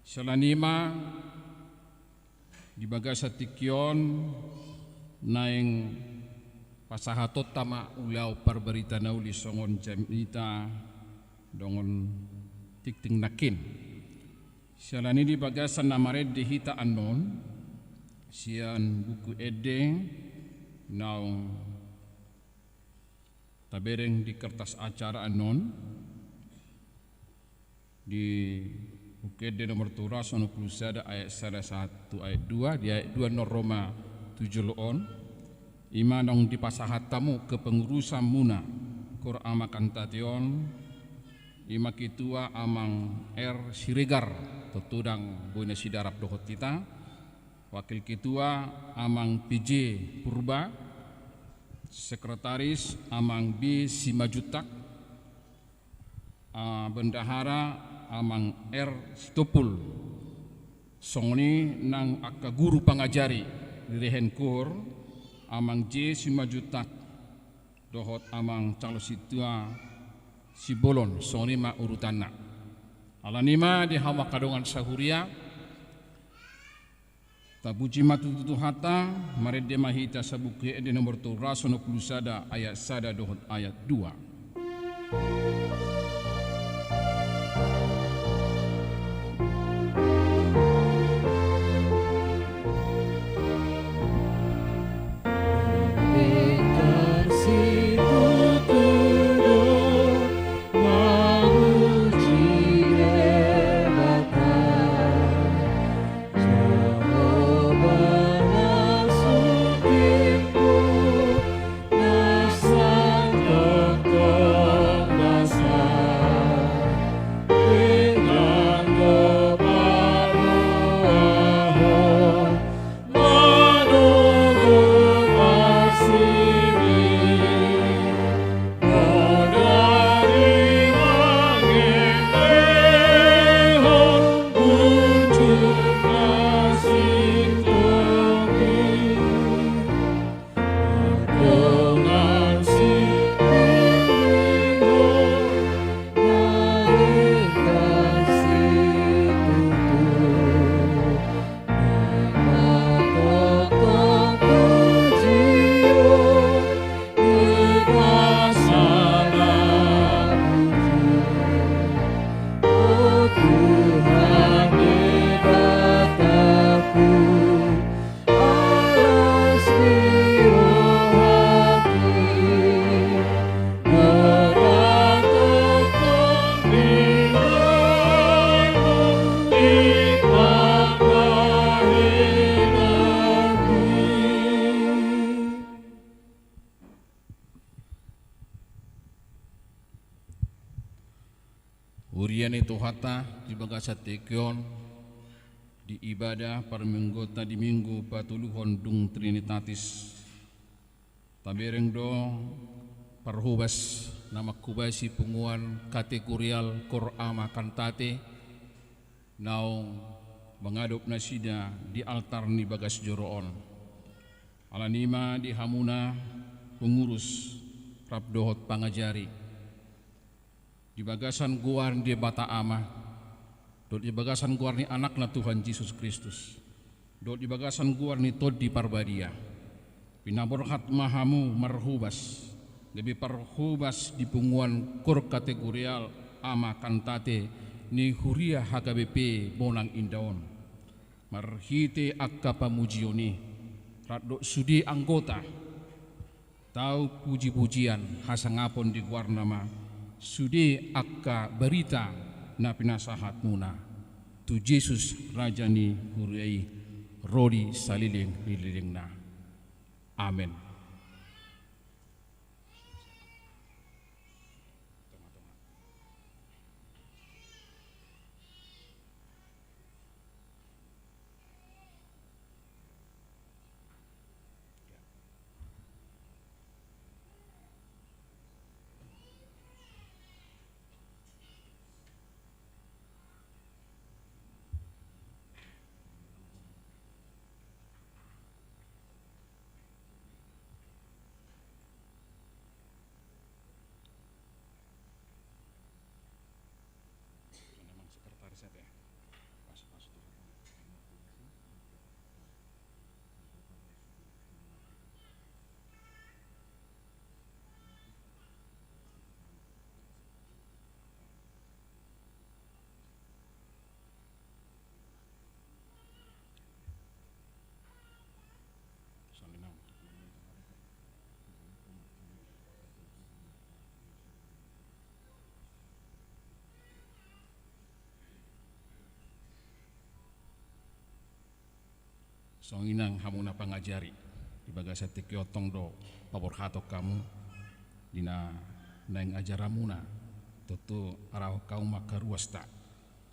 Siala ni i ma di bagasan tingki on naeng pasahatonta ma ulaon parbarita na uli songon jamita dongan tingting nangkin. Siala ni i di bagasan na marende hita annon sian Buku Ende naung tabereng di kertas acara annon, di Buku Ende nomor tolu ratus onom pulu sada ayat sada sahat tu ayat dua, di ayat dua annon ro ma tu jolo on, i ma naung dipasahat hamu kepengurusanmuna kur ama Kantate on, i ma ketua Amang R Siregar, tontu ndang boi na sidarap dohot hita, wakil ketua Amang P J Purba, sekretaris Amang B Simanjuntak, ah, bendahara Amang R Sitompul, songon i nang angka guru pangajari di Rehen Kur, Amang J Simanjuntak dohot Amang Calo Sintua Simbolon, songon i ma urutanna. Alani i ma di hamu angka dongan sahuria, tapuji ma tutu Tuhanta, marende ma hita sian Buku Ende nomor tolu ratus onom pulu sada ayat sada dohot ayat dua. Rohanta di bagasan tingki on, di ibadah parmingguonta di Minggu patoluhon dung Trinitatis, tabereng do parhobas na manghobasi punguan kategorial Koor Ama Kantate naung mangadop nasida di altar ni bagas joro on. Alani i ma di hamuna pengurus rap dohot pangajari, di bagasan goar ni Debata Ama, dohot di bagasan goar ni Anakna Tuhan Jesus Kristus, dohot di bagasan goar ni Tondi Parbadia, pinaborhat ma hamu marhobas, gabe parhobas di punguan Koor Kategorial Ama Kantate ni Huria H K B P Bonang Indah on, marhite angka pamujion i, rap dohot sude anggota, tau pujipujian hasangapon di goarna ma sude angka barita na pinasahatmuna tu Jesus, Raja ni Huria i, ro di saleleng ni lelengna. Amen. Songon i nang hamu na pangajari, di bagasan tingki on tong do paborhaton hamu di na naeng ajaranmuna, tontu arahon hamu ma angka ruasta.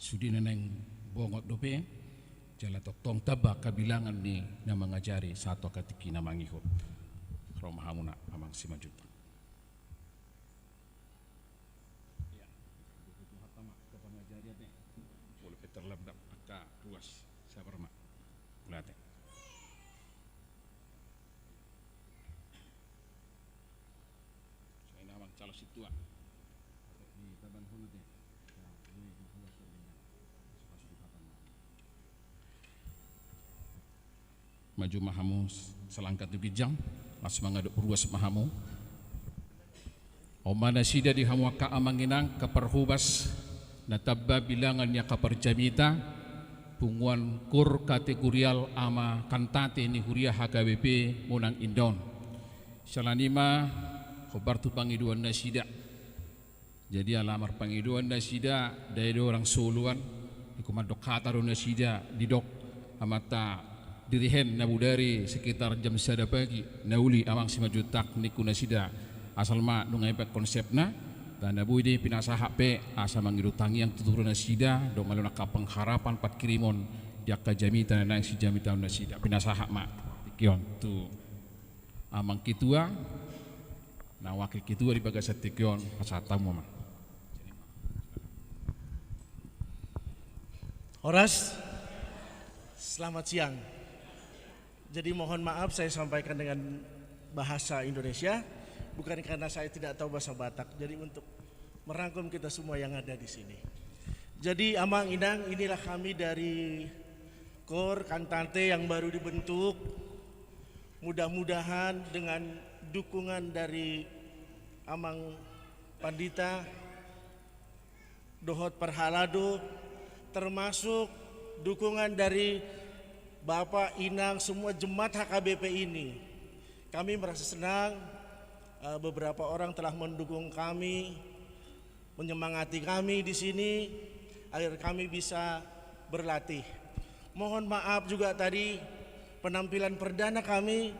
Sude na naeng bongot dope, jala tongtong tamba angka bilangan ni na mangajari sahat tu angka tingki na mangihut. Ro ma hamu na, Amang Simanjuntak. Ia, buat buat ma angka pangajarian, eh. Molo pe terlambat angka ruas, sabar ma. Mauliate. Songon i nang Amang calon sintua. Di taban hona te. Maju ma hamu salangka tu ginjang, laos mangadop ruas ma hamu. On ma nasida di hamu angka amang inang, angka parhobas na tamba bilangan ni angka parjamita, punguan Koor Kategorial Ama Kantate ni Huria H K B P Bonang Indah on. Siala ni i ma hombar tu pangidoan nasida. Jadi ala marpangidoan nasida, dae do orang soloan, ingkon mandok hata do nasida, didok amanta Dirihen na bodari sekitar jam sada pagi, na uli Amang Simanjuntak ningku nasida, asal ma nunga ipe konsepna, dan na boi do i pinasahat pe, asa mangido tangiang tu Tuhan nasida, dohot molo angka pengharapan pangkirimon di angka jamita na naeng sijamitaon nasida, pinasahat ma. Tingki on tu Amang Ketua, na wakil ketua di bagasan tingki on, pasahat hamu ma. Horas. Selamat siang. Jadi mohon maaf saya sampaikan dengan bahasa Indonesia, bukan karena saya tidak tahu bahasa Batak. Jadi untuk merangkum kita semua yang ada di sini. Jadi Amang Inang, inilah kami dari Koor Kantate yang baru dibentuk. Mudah-mudahan dengan dukungan dari Amang Pandita dohot parhalado, termasuk dukungan dari Bapak, Inang, semua jemaat H K B P ini, kami merasa senang, eh, beberapa orang telah mendukung kami, menyemangati kami di sini agar kami bisa berlatih. Mohon maaf juga tadi penampilan perdana kami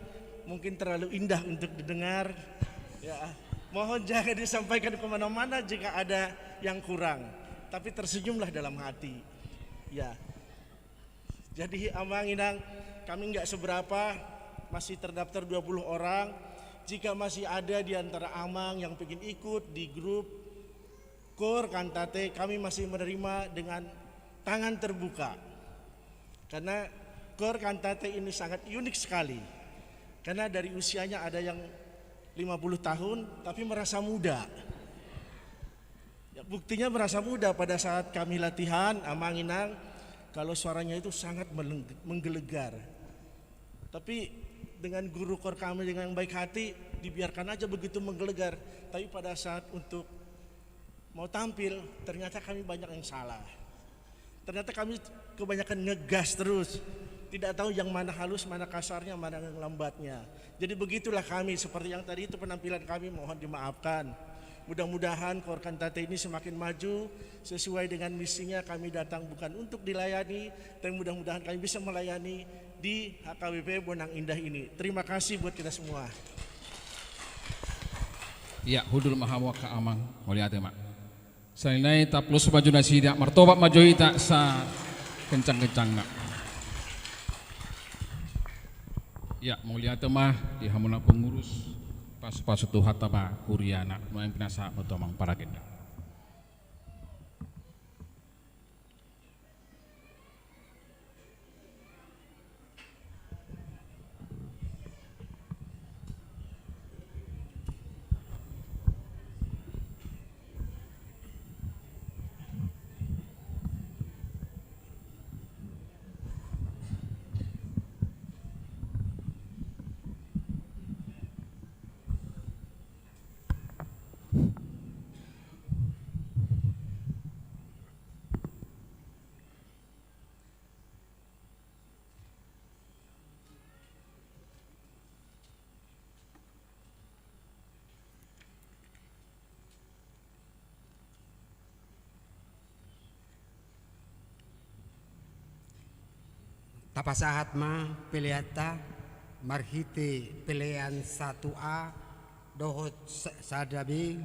mungkin terlalu indah untuk didengar. Ya, mohon jangan disampaikan kemana-mana jika ada yang kurang. Tapi tersenyumlah dalam hati. Ya. Jadi, Amang Inang, kami nggak seberapa, masih terdaftar dua puluh orang. Jika masih ada di antara Amang yang pengen ikut di grup Koor Kantate, kami masih menerima dengan tangan terbuka. Karena Koor Kantate ini sangat unik sekali. Karena dari usianya ada yang lima puluh tahun, tapi merasa muda. Ya, buktinya merasa muda pada saat kami latihan, Amang Inang, kalau suaranya itu sangat meleng-, menggelegar. Tapi dengan guru koor kami dengan baik hati, dibiarkan aja begitu menggelegar. Tapi pada saat untuk mau tampil, ternyata kami banyak yang salah. Ternyata kami kebanyakan ngegas terus. Tidak tahu yang mana halus, mana kasarnya, mana yang lambatnya. Jadi begitulah kami, seperti yang tadi itu penampilan kami, mohon dimaafkan. Mudah-mudahan Koor Kantate ini semakin maju sesuai dengan misinya. Kami datang bukan untuk dilayani, tapi mudah-mudahan kami bisa melayani di H K B P Bonang Indah ini. Terima kasih buat kita semua. Ia, hundul ma hamu angka Amang, mauliate ma. Sahali nai taplos ma jo nasida, martopak ma jo hita sakencang-kencangna. Ia, mauliate ma di hamuna pengurus, pasu-pasu Tuhanta ma huriana, nuaeng pinasahat ma tu Amang paragenda. Tapasahat ma peleanta marhite pelean satu A dohot sa-, sada B,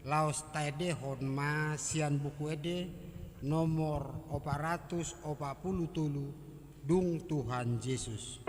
laos taendehon ma sian Buku Ende nomor opat ratus opat pulu tolu, Dung Tuhan Jesus.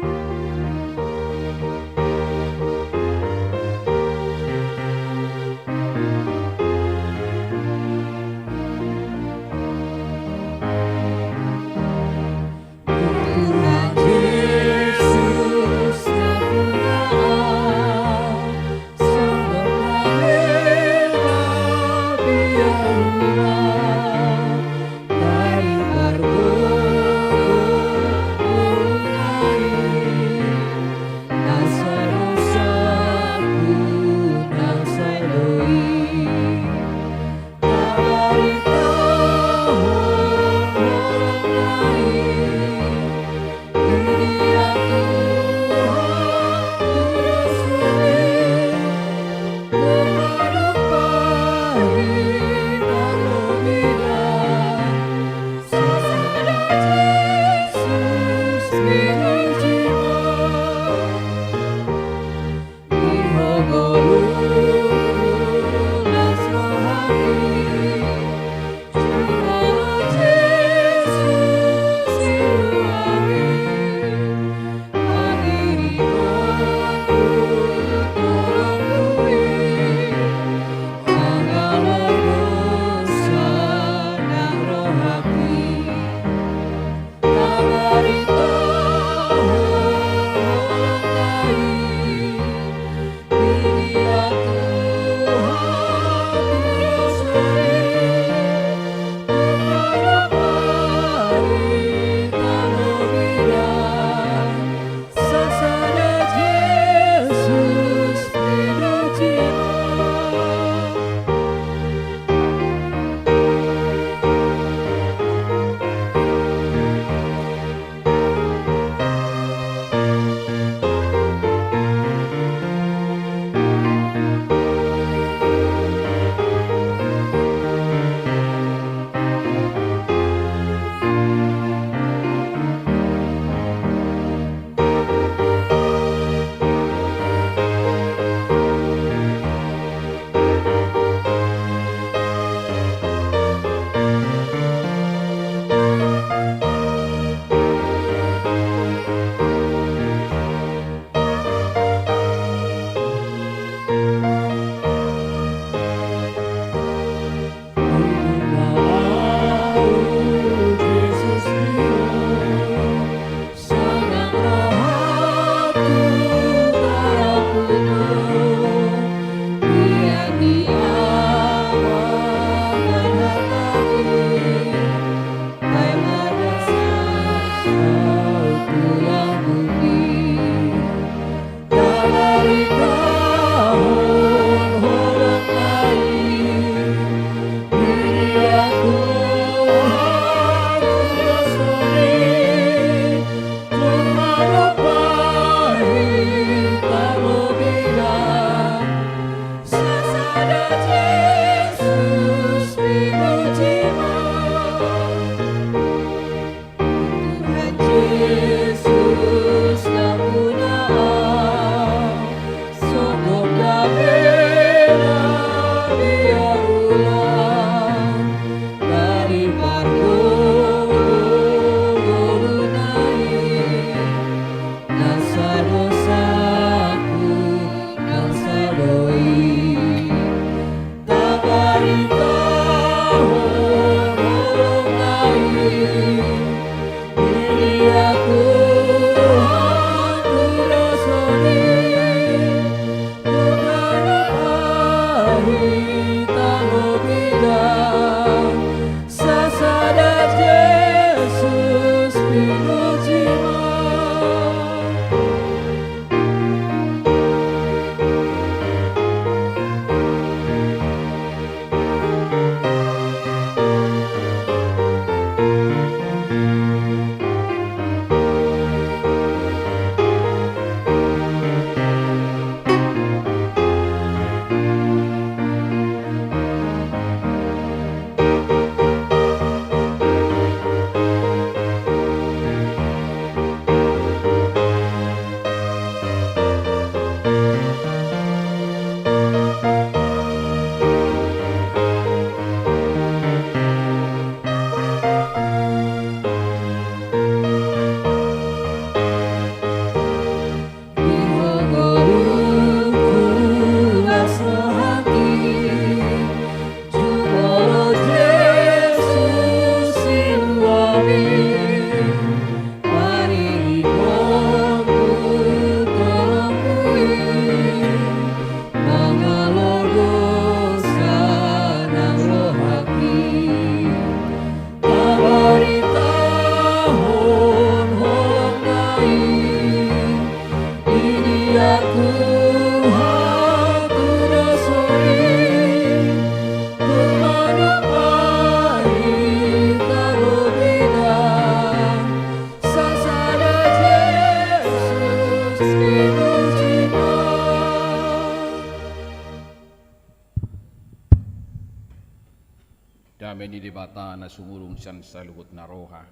sumurung sian saluhut na roha.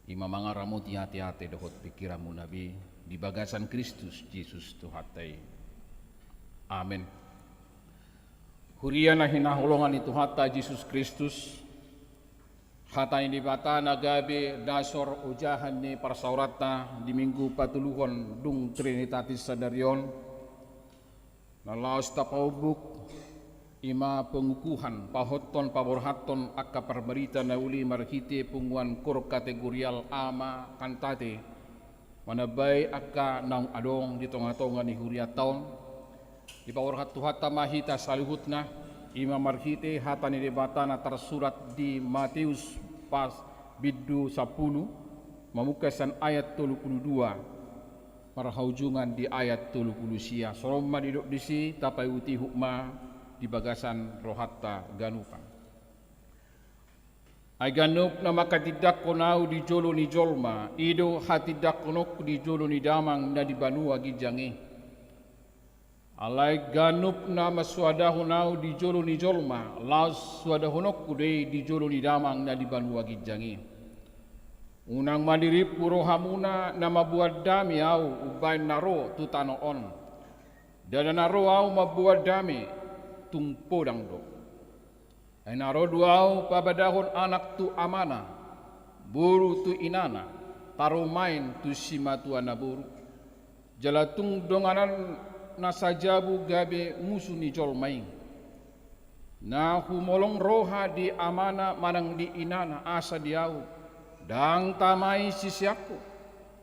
I ma mangaramoti ateate dohot pingkiranmuna be di bagasan Kristus Jesus Tuhanta i. Amen. Huria na hinaholongan ni Tuhanta Jesus Kristus, hata ni Debata na gabe dasor ojahan ni parsaoranta di Minggu patoluhon dung Trinitatis sadari on, na laos tapaumbuk, i ma pengukuhan pahothon paborhathon angka parbarita na uli marhite punguan koor kategorial A ma Cantate, manambai angka naung adong di tongatonga ni hurianta on. Dipaborhat Tuhanta ma hita saluhutna, i ma marhite hata ni Debata na tarsurat di Mateus pas bindu sampulu, mamungka sian ayat tolu pulu dua marhaujungan di ayat tolu pulu sia. Songon ma didok disi, tapaihutihut ma di bagasan rohanta ganupan. Ai ganup na manghatindanghon Ahu di jolo ni jolma, i do hatindanghononku di jolo ni Damang na di banua ginjang i. Alai ganup na mansoadahon Ahu di jolo ni jolma, laos soadahononku do i di jolo ni Damang na di banua ginjang i. Unang ma dirimpu rohamuna na mamboan dame Ahu umbahen na ro tu tano on. Ndada na ro Ahu mamboan dame, tung podang do. Ai na ro do Ahu pabadahon anak tu amana, boru tu inana, parumaen tu simatuana boru. Jala tung donganan na sajabu gabe musu ni jolma i. Na humolong roha di amana manang di inana asa di Ahu, ndang tama i siseanku.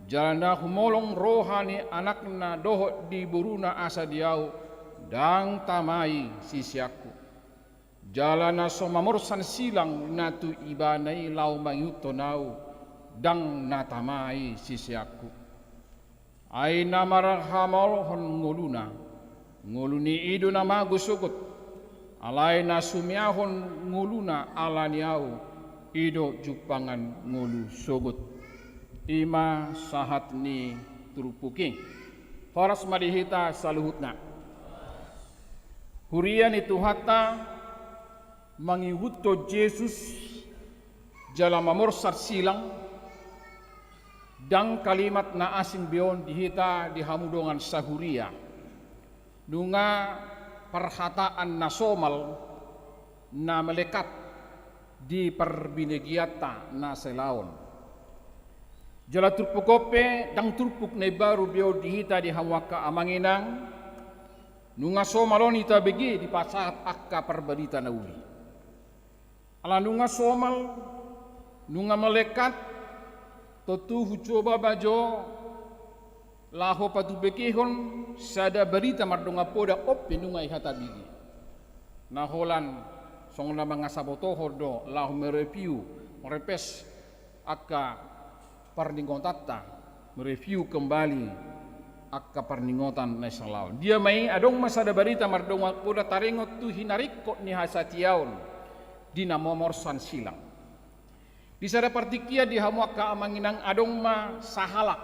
Jala na humolong roha ni anakna dohot di boruna asa di Ahu, ndang tama i siseanku. Jala na so mamorsan silang na tu ibana i laho mangihuthon Ahu, ndang na tama i siseanku. Ai na marhamalhon ngoluna, ngolu ni i do na mago sogot. Alai na sumeahon ngoluna ala ni Ahu, i do jumpangan ngolu sogot. I ma sahat ni turpuk i. Horas ma di hita saluhutna. Huria ni Tuhanta, mangihuthon Jesus jala mamorsan silang, ndang kalimat na asing be on di hita, di hamu dongan sahuria. Nunga parhataan na somal na melekat di parbinegeanta na salaon. Jala turpuk on pe ndang turpuk na imbaru be on di hita, di hamu angka amang inang, nunga somal on hita bege dipasahat angka parbarita na uli. Ala nunga somal, nunga melekat, tontu hucoba ma jo laho patubegehon sada barita mardongan poda on pe nunga i hata bege. Na holan songon na mangasabotohon do laho mereview, merepes angka parningotanta, mereview kembali angka parningotan na i salaon. Dia ma i, adong ma sada barita mardongan poda taringot tu hinaringkot ni hasatiaon di na mamorsan silang. Di sada partingkian di hamu angka amang inang adong ma sahalak.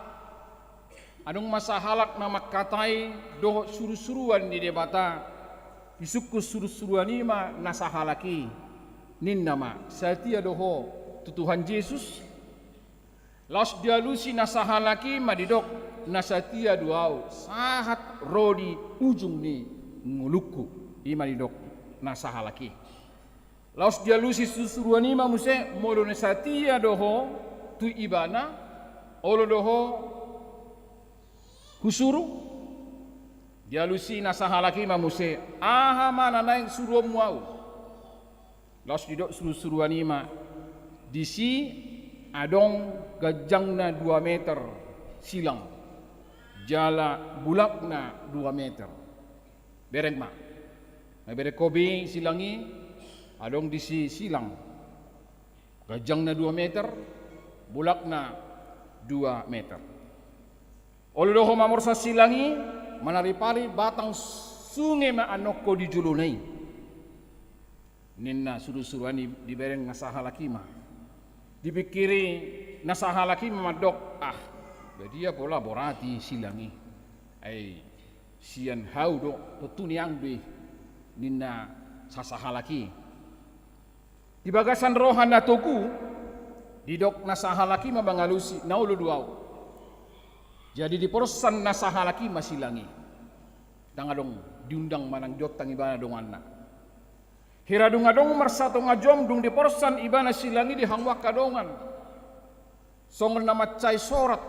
Adong ma sahalak na mangkatai dohot surusuruan ni Debata. Disungkun surusuruan i ma na sahalak i. Ninna ma, satia do ho tu Tuhan Jesus? Laos dialusi na sahalak i ma didok, na satia do ahu, sahat ro di ujung ni ngolungku. I ma didok na sahalak i. Laos dialusi surusuruan i ma muse, molo na satia do ho tu ibana, olo do ho husuru? Dialusi na sahalak i ma muse, aha ma na naeng suruonmu ahu? Laos didok surusuruan i ma, disi adong ganjangna dua meter silang, jala bulakna dua meter. Bereng ma. Na bereng ho be silang i, adong disi silang. Ganjangna dua meter, bulakna dua meter. Olo do ho mamorsan silang i, manaripari batang sunge ma annon ho di jolona i. Ninna surusuruan i, dibereng na sahalak i ma. Dipingkiri na sahalak i ma mandok, ah, badia pola borat i silang i. Ai sian hau do, tontu nian do i, ninna sasahalak i. Di bagasan roha na togu, didok na sahalak i ma mangalusi, na olo do au. Jadi diporsan na sahalak i ma silang i. Ndang adong diundang manang diontang ibana donganna. Hira dung adong marsatonga jom dung diporsan ibana silang i di hamu angka dongan. Songon na mansai sorat,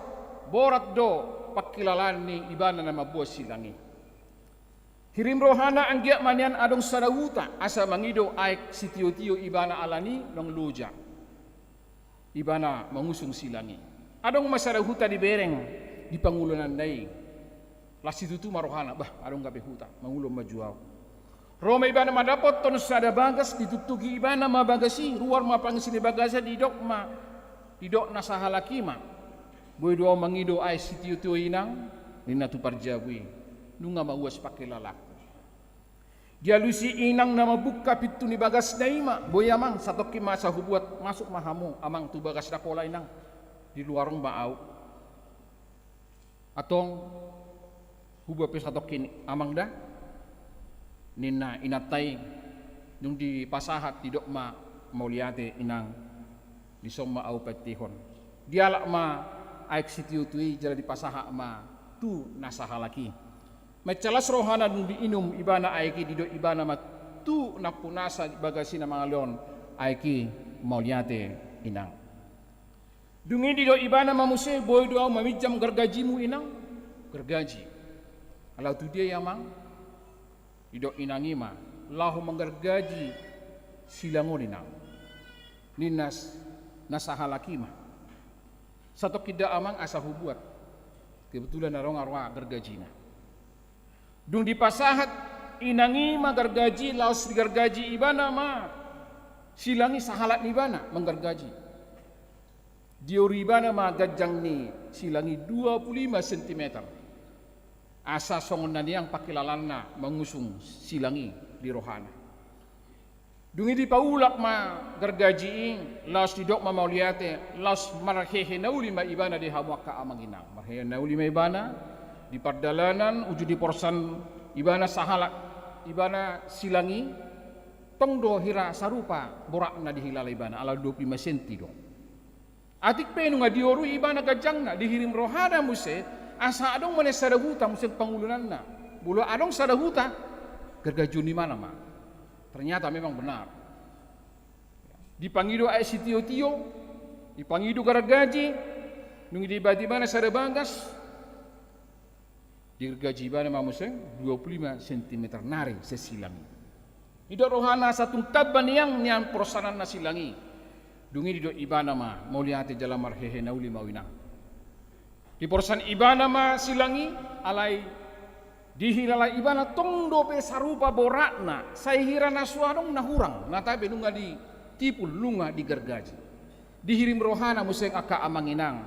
borat do pangkilalaan ni ibana na mamboan silang i. Hirim rohana anggiat ma nian adong sada huta asa mangido aek sitiotio ibana alani naung loja ibana mangusung silang i. Adong ma sada huta dibereng di pangulunanna i. Las situtu ma rohana, bah, adong gabe huta, mangulon ma jo au. Ro ma ibana mandapothon sada bagas, dituktuki ibana ma bagas i, ruar ma pangisi ni bagas i, didok ma, didok na sahalak i ma. Boi do au mangido aek sitiotio inang, ninna tu parjabu i. Nunga ma uas pangkilalaanku. Dialusi inang na mambuka pintu ni bagasna i ma, boi amang, satongkin ma asa hubuat, masuk ma hamu amang tu bagas da, pola inang, di luar on ma au. Antong, hubuat pe satongkin amang da, ninna inanta i. Dung dipasahat didok ma, mauliate inang, dison ma au paintihon. Dialap ma aek sitiotio i jala dipasahat ma tu na sahalak i. Mansai las rohana dung diinum ibana aek i, didok ibana ma tu nampunasa bagas i na mangalehon aek i, mauliate inang. Dung i didok ibana ma muse, boi do au maminjam gargajimu inang. Gargaji. Ala tu dia i amang? Didok inang i ma, laho manggargaji silang on inang. Ninna na sahalak i ma. Satongkin da amang asa hubuat. Kebetulan adong roha gargajina. Dung dipasahat inang i ma gargaji, laos digargaji ibana ma silang i, sahalak ni ibana manggargaji. Dioru ibana ma ganjang ni silang i dua pulu lima sentimeter. Asa songon na nian pangkilalaanna mangusung silang i di rohana. Dung i dipaulak ma gargaji i, laos didok ma mauliate, laos marhehe na uli ma ibana di hamu angka amang inang. Marhehe na uli ma ibana, di pardalanan uju diporsan ibana sahalak ibana silang i, tong do hira sarupa boratna dihilala ibana, ala dua pulu lima senti do. Atik pe nunga dioru ibana ganjangna, dihirim rohana muse, asa adong ma nian sada huta muse pangulunanna. Molo adong sada huta, gargajion ni ibana ma. Ternyata memang benar. Dipangido aek sitiotio, dipangido gargaji, dung i dibahen ibana sada bagas, digargaji ibana ma muse dua pulu lima sentimeter nari sian silang i. Didok rohana asa tung tamba nian, nian porsananna silang i. Dung i didok ibana ma, mauliate jala marhehe na uli ma au inang. Diporsan ibana ma silang i, alai dihilala ibana tong dope sarupa boratna, sai hira na so adong na hurang, na tabe nunga ditipul, nunga digargaji. Dihirim rohana muse angka amang inang,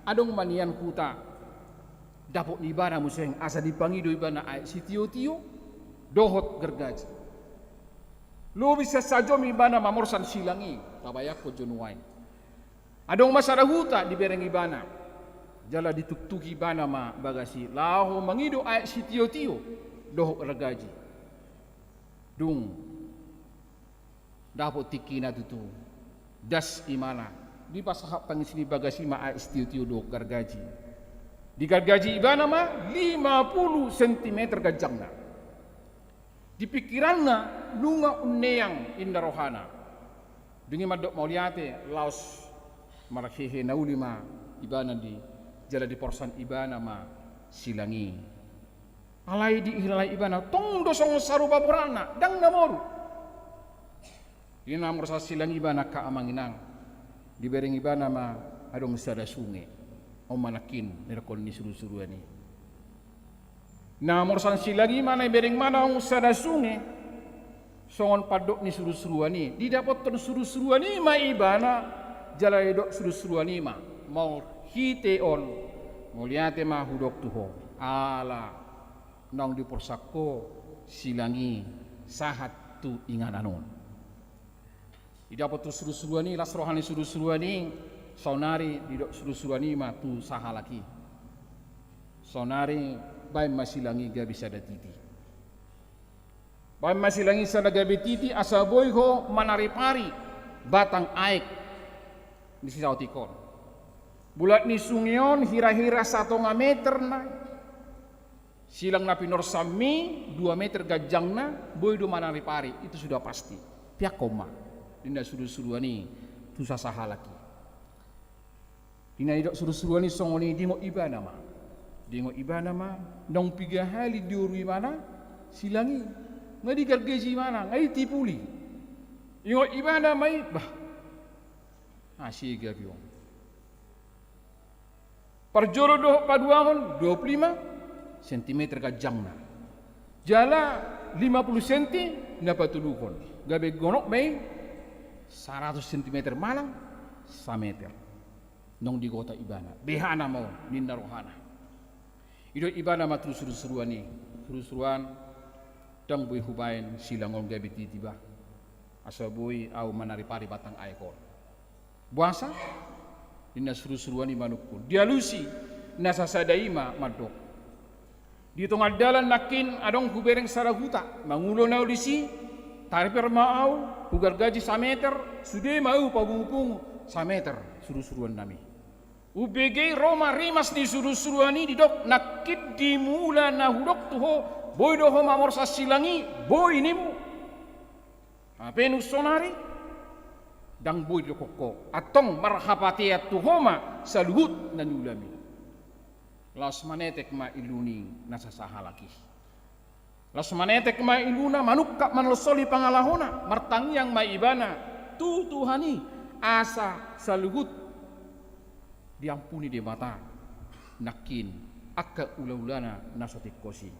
adong ma nian huta dapot ni ibana muse, asa dipangido ibana aek sitiotio dohot gargaji. Lobi sian sajom ibana mamorsan silang i, tabayangkon jo nuaeng. Adong ma sada huta dibereng ibana, jala dituktuki ibana ma bagas i laho mangido aek sitiotio dohot gargaji. Dung dapot tingkina tutu, das ibana, dipasahat pangisi ni bagas i ma aek sitiotio dohot gargaji. Digargaji ibana ma lima pulu sentimeter ganjangna. Di pingkiranna nunga unneang, inna rohana. Dung i mandok mauliate, laos marhehe na uli ma ibana di, jala diporsan ibana ma silang i. Alai dihilala ibana tong do songon sarupa boratna, ndang na moru. Di na morsan silang i ibana angka amang inang, dibereng ibana ma adong sada sunge. On ma nangkin nidokhon ni surusuruan i. Na morsan silang i ma na dibereng ma adong sada sunge. Songon pandok ni surusuruan i, didapothon surusuruan i ma ibana, jala didok surusuruan i ma, marhite on, mauliate ma hudok tu ho, ala naung diporsan ho silang i sahat tu inganan on. Didapot tu surusuruan i, las roha ni surusuruan i, saonari didok surusuruan i ma tu sahalak i. Saonari baen ma silang i gabe sada titi. Baen ma silang i sada gabe titi asa boi ho manaripari batang aek ni si saotik on. Bulat ni sunge on hira-hira satonga meter na silang na pinorsanmi, dua meter ganjangna, boi do manaripari, itu sudah pasti. Piangkon ma, ninna surusuruan i tu sasahalak i. Ninna didok surusuruan i songon i, diingot ibana ma. Diingot ibana ma, naung piga hali dioru ibana silang i. Nga digargaji ibana, nga ditipuli. Ingot ibana ma i, bah. Asi gabe on. Parjolo dohot paduahon, dua pulu lima sentimeter ganjangna. Jala lima pulu senti na patoluhon. Gabe gonop ma i saratus sentimeter manang sameter. Naung digota ibana. Behana ma on, ninna rohana. Didok ibana ma tu surusuruan i. Surusuruan, ndang boi hubaen silang on gabe titi bah. Asa boi ahu manaripari batang aek on. Boasa? Ninna surusuruan i manungkun. Dialusi na sasada i ma mandok. Di tonga dalan nangkin adong hubereng sada huta, mangulon ahu disi, taripar ma ahu, hugargaji sameter, sude ma ahu papungupungu sameter, surusuruan nami. Umbege ro ma rimas ni surusuruan i didok, nangkin di mula na hudok tu ho, boi do ho mamorsan silang i, boi nimmu. Hape nunga sonari, ndang boi didokkon ho, antong marhapatean tu ho ma saluhut na niulami. Laos manetek ma ilu ni na sasahalak i. Laos manetek ma iluna, manungkap manolsoli pangalahona, martangiang ma ibana tu Tuhan i, asa saluhut diampuni Debata nangkin angka ulaulana na so tingkos i.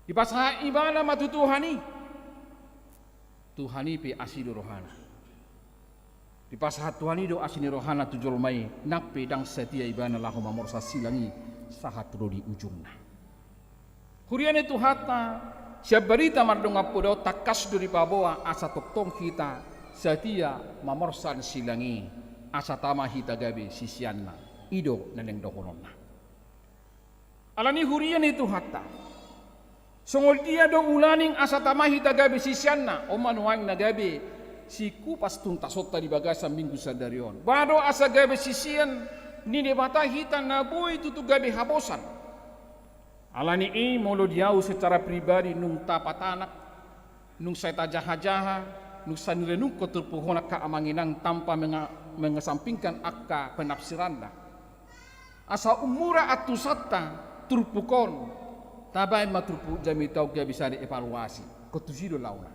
Dipasahat ibana ma tu Tuhan i. Tuhan i pe asi do rohana. Dipasahat Tuhan i do asi ni rohana tu jolma i, nang pe ndang satia ibana laho mamorsan silang i sahat ro di ujungna. Huria ni Tuhanta, sian barita mardongan poda on tangkas do dipaboa asa tongtong hita satia mamorsan silang i, asa tama hita gabe siseanna. I do na naeng dohononna. Alani huria ni Tuhanta, songon dia do ulaning asa tama hita gabe siseanna, on ma nuaeng na gabe sikupas tuntasonta di bagasan Minggu sadari on. Boha do asa gabe sisean ni Debata hita na boi tutu gabe haposan. Alani i molo di ahu secara pribadi nunga tapatanak, nunga sai tajahajaha, nunga sai nirenungkon turpuk on angka amang inang tanpa menga-, mengesampingkan angka penafsiranna. Asa ummura antusanta turpuk on, tabaen ma turpuk jamita on gabe sada evaluasi. Ingkon tusi do laona.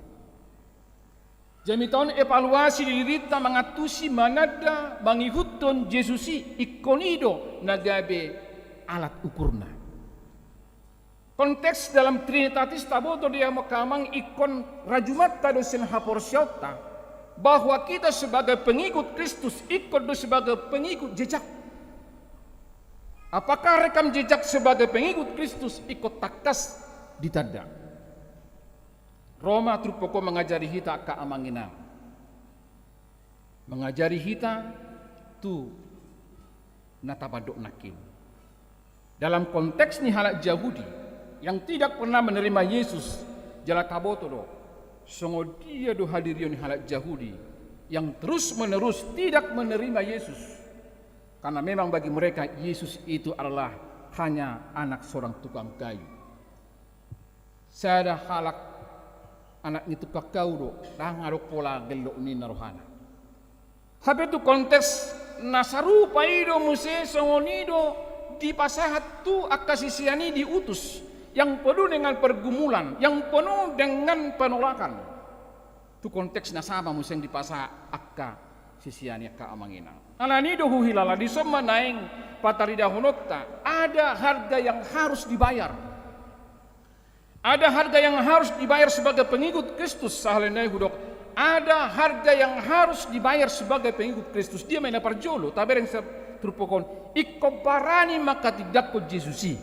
Jamita on evaluasi di dirinta mangantusi, mananda, mangihuthon Jesus i, ingkon i do na gabe alat ukurna. Konteks dalam Trinitatis taboto do i, amang inang, ingkon rajumanta do sian haporseaonta bahwa kita sebagai pengikut Kristus ingkon do sebagai pengikut jejak. Apakah rekam jejak sebagai pengikut Kristus ingkon tangkas ditanda? Ro ma turpuk on mangajari hita angka amang inang. Mangajari hita tu na tapandok nangkin. Dalam konteks ni halak Jahudi yang tidak pernah menerima Yesus, jala taboto do songon dia do hadirion ni halak Jahudi yang terus-menerus tidak menerima Yesus. Karena memang bagi mereka Yesus itu adalah hanya anak seorang tukang kayu. Sada halak anak ni tukang kayu do, ndang adong pola gellok ninna rohana. Hape tu konteks na sarupa i do muse songon i do dipasahat tu angka sisean i di utus, yang penuh dengan pergumulan, yang penuh dengan penolakan. Tu konteks na sama muse dipasahat angka sisean i, angka amang inang. Alani do huhilala dison ma naeng pataridahononta, ada harga yang harus dibayar. Ada harga yang harus dibayar sebagai pengikut Kristus, sahali nai hudok. Ada harga yang harus dibayar sebagai pengikut Kristus. Dia ma na parjolo, tabereng sian turpuk on. Ingkon barani mangkatindangkon Jesus i.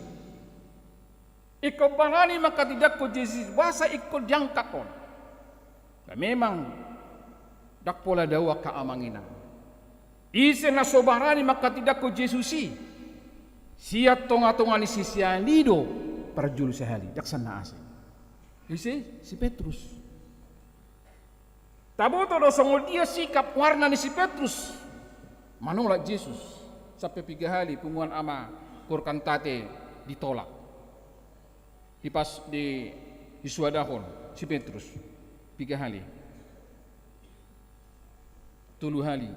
Ingkon barani mangkatindangkon Jesus i, boasa ingkon diangkat on. Nah, memang ndang pola dao angka amang inang. Ise na so barani mangkatindangkon Jesus i sian tonga-tonga ni sisean i do parjolo sahali, ndang sian na asing. Ise? Si Petrus. Taboto do songon dia sikap warna ni si Petrus manolak Jesus, sampe piga hali punguan ama Korkantate ditolak. Di pas di, disuadahon si Petrus piga hali? Tolu hali.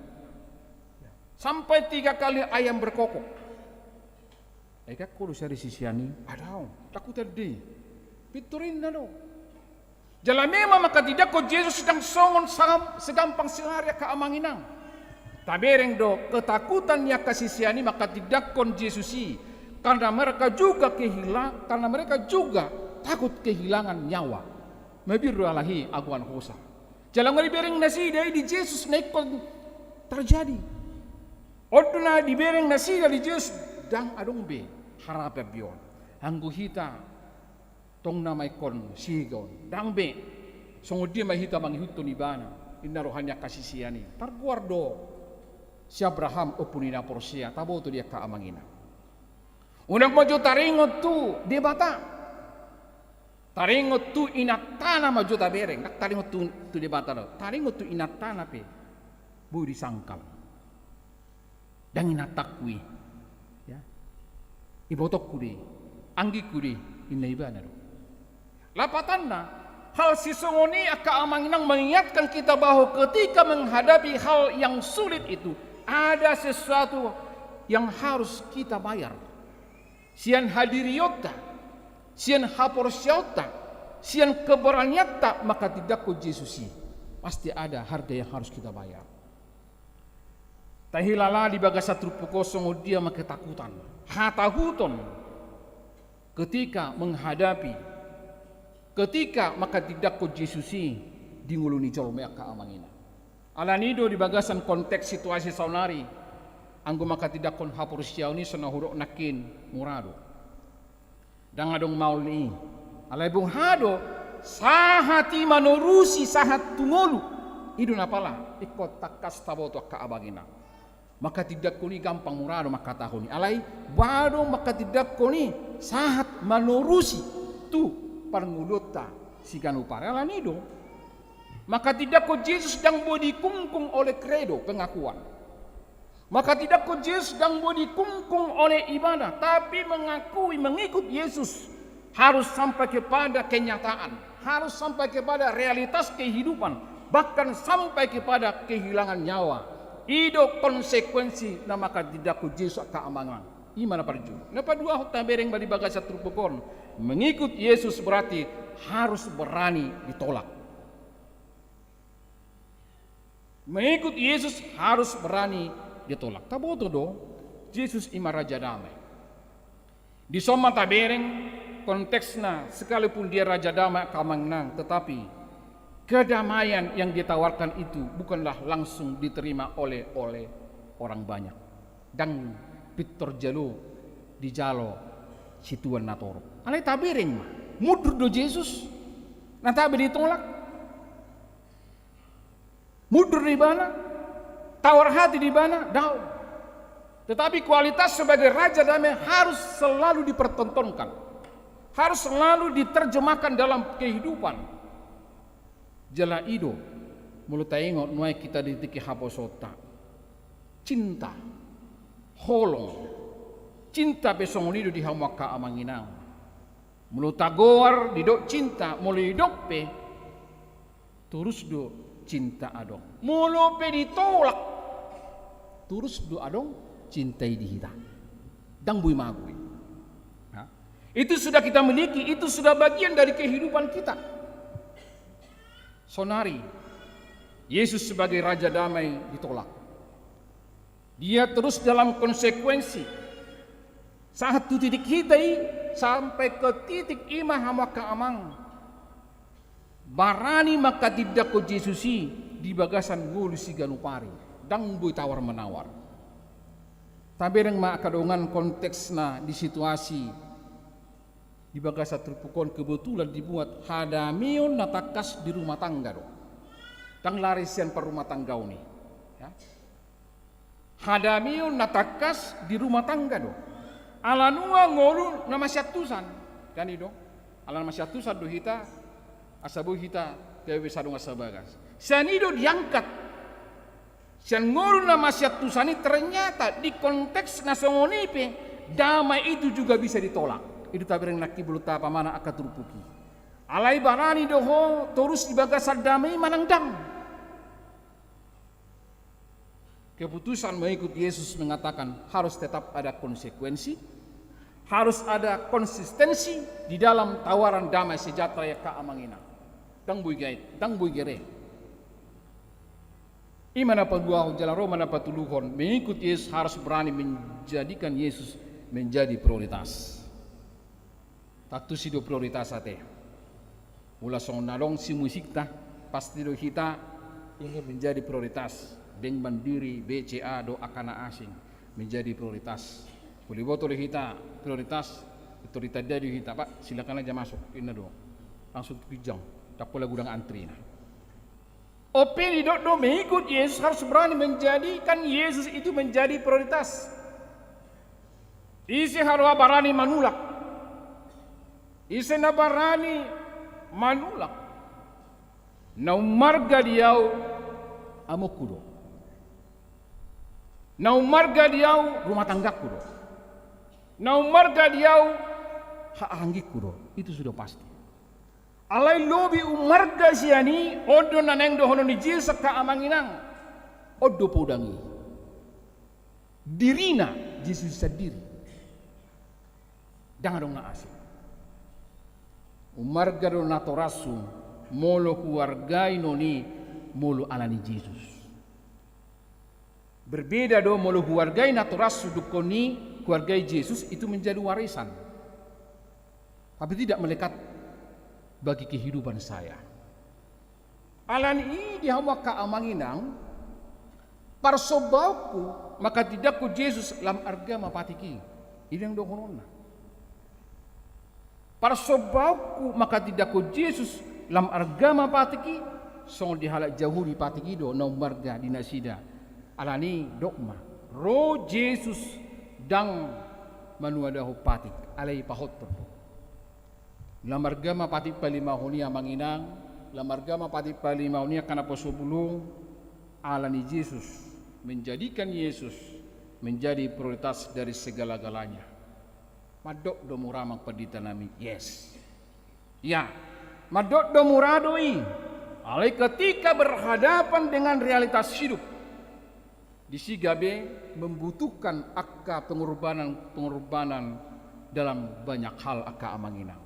Sampai tiga kali ayam berkokok. Ai kan ho do sada sisean i? Adong, takutan do i. Pintor inna do. Jala memang manghatindanghon Jesus ndang songon sa-, segampang sihari angka amang inang. Tabereng do ketakutan ni angka sisean i manghatindanghon Jesus i, karena mereka juga kehila-, karena mereka juga takut kehilangan nyawa. Mabiar do halak i agoan hosa. Jala nga dibereng nasida i di Jesus na ingkon terjadi. On do na dibereng nasida di Jesus, ndang adong be harapan be on. Anggo hita tong na ma ingkon sihol, ndang be. Songon dia ma hita mangihuthon ibana, inna roha ni angka sisean i. Targoar do si Abraham ompu ni na porsea, taboto do i angka amang inang. Unang ma jo taringot tu Debata. Taringot tu inantana ma jo tabereng, ndang taringot tu, tu Debata do. Taringot tu inantana pe boi disangkal. Ndang inantangku i. Ya. Ibotongku do i, anggingku do i, inna ibana do. Lapatanna, hal sisongon i angka amang inang mengingatkan kita bahwa ketika menghadapi hal yang sulit itu, ada sesuatu yang harus kita bayar. Sian hadirionta, sian haporseaonta, sian keberanianta manghatindanghon Jesus i, pasti ada harga yang harus kita bayar. Tahilala di bagasan turpuk on songon dia ma ketakutan, hatahuton, ketika menghadapi, ketika manghatindanghon Jesus i di ngolu ni jolma i angka amang inang. Alani do di bagasan konteks situasi saonari, anggo manghatindanghon haporseaon i so na hudok nangkin mura do. Ndang adong maol ni i. Alai boha do, sahat i manorusi, sahat tu ngolu. I do na pala ingkon tangkas taboto angka amang inang. Manghatindanghon i gampang mura do manghatahon i. Alai boha do manghatindanghon i sahat manorusi tu parngoluonta siganup ari. Alani do manghatindanghon Jesus ndang boi dikungkung oleh kredo, pengakuan. Manghatindanghon Jesus ndang boi dikungkung oleh ibadah, tapi mengakui, mengikut Yesus harus sampai kepada kenyataan, harus sampai kepada realitas kehidupan, bahkan sampai kepada kehilangan nyawa. I do konsekuensi na manghatindanghon Jesus angka amang inang. I ma na parjolo. Na paduahon tabereng ma di bagasan turpuk on, mengikut Yesus berarti harus berani ditolak. Mengikut Yesus harus berani ditolak. Taboto do, Jesus i ma Raja Damai. Dison ma tabereng konteksna, sekalipun dia Raja Damai angka amang inang, tetapi kedamaian yang ditawarkan itu bukanlah langsung diterima oleh, oleh orang banyak. Ndang pintor jalo dijalo situan na torop. Alai tabereng ma, mundur do Jesus, na tabe ditolak. Mundur do ibana, tawar hati do ibana, daong. Tetapi kualitas sebagai Raja Damai harus selalu dipertontonkan, harus selalu diterjemahkan dalam kehidupan. Jala i do, molo taingot nuaeng hita di tingki haposoonta, cinta, holong, cinta pe songon i do di hamu angka amang inang. Molo tagoar didok cinta, molo didok pe, torus do cinta adong. Molo pe ditolak, torus do adong cinta i di hita. Ndang boi mago i. Nah, itu sudah kita miliki, itu sudah bagian dari kehidupan kita. Saonari, Yesus sebagai Raja Damai ditolak. Dia terus dalam konsekuensi. Sahat tu titik hita i, sampai ke titik i ma hamu angka amang. Barani manghatindanghon Jesus i di bagasan ngolu siganup ari. Ndang boi tawar menawar. Tabereng ma angka dongan konteksna di situasi di bagasan turpuk on kebetulan dibuat hadameon na tangkas di rumah tangga do. Ndang lari sian parrumahtanggaon i. Ya. Hadameon na tangkas di rumah tangga do. Ala nunga ngolu na masiantusan. Kan i do. Ala na masiantusan do hita, asa boi hita gabe sadongan sabagas. Sian i do diangkat. Sian ngolu na masiantusan i, ternyata di konteks na songon i pe, damai itu juga bisa ditolak. I do tabereng nangkin bolon ta pamanat angka turpuk i. Alai barani do ho torus di bagasan damai i manang ndang? Keputusan mengikut Yesus mengatakan harus tetap ada konsekuensi, harus ada konsistensi di dalam tawaran damai sejahtera, ya angka amang inang. Ndang boi gaet, ndang boi gere. I ma na paduahon jala ro ma na patoluhon, mengikut Yesus harus berani menjadikan Yesus menjadi prioritas. Tantu si do prioritas ate. Molo songon na adong simusikta, pasti do hita ingin menjadi prioritas. Bank Mandiri, B C A do angka na asing menjadi prioritas. Molo diboto do hita prioritas, otorita do hita, "Pak, silakan aja masuk," ninna do. Langsung tu ginjang, ndang pola godang antrina. Ope didok do, mengikut Yesus harus berani menjadikan Yesus itu menjadi prioritas. Ise haroa barani manulak? Ise na barani manulak? Na ummarga di ahu amongku do. Na ummarga di ahu rumah tanggaku do. Na ummarga di ahu haha anggingku do. Itu sudah pasti. Alai lobi ummarga sian i, on do na naeng dohonon ni Jesus, angka amang inang. On do podang i. Dirina Jesus sandiri. Ndang adong na asing. Ummarga do natorashu, molo huargai non i, molo alani Jesus. Berbeda do molo huargai natorashu, dungkon i huargai Jesus, itu menjadi warisan. Tapi tidak melekat bagi kehidupan saya. Alani i di hamu angka amang inang, parsombaonku mangkatindangkon Jesus lam arga ma patik i. I do dohononna. Parsombaonku mangkatindangkon Jesus lam arga ma patik i, songon di halak Jahudi patik i do na ummarga di nasida. Alani i dok ma, ro Jesus ndang manuadahon patik, alai pahothon do. Lam arga ma patik palimahon i amang inang, lam arga ma patik palimahon i angka naposobulung, alani Jesus, menjadikan Yesus menjadi prioritas dari segala-galanya. Mandok do mura amang pandita nami, yes. Ya, mandok do mura do i. Alai ketika berhadapan dengan realitas hidup, disi gabe membutuhkan angka pengorbanan-pengorbanan dalam banyak hal angka amang inang.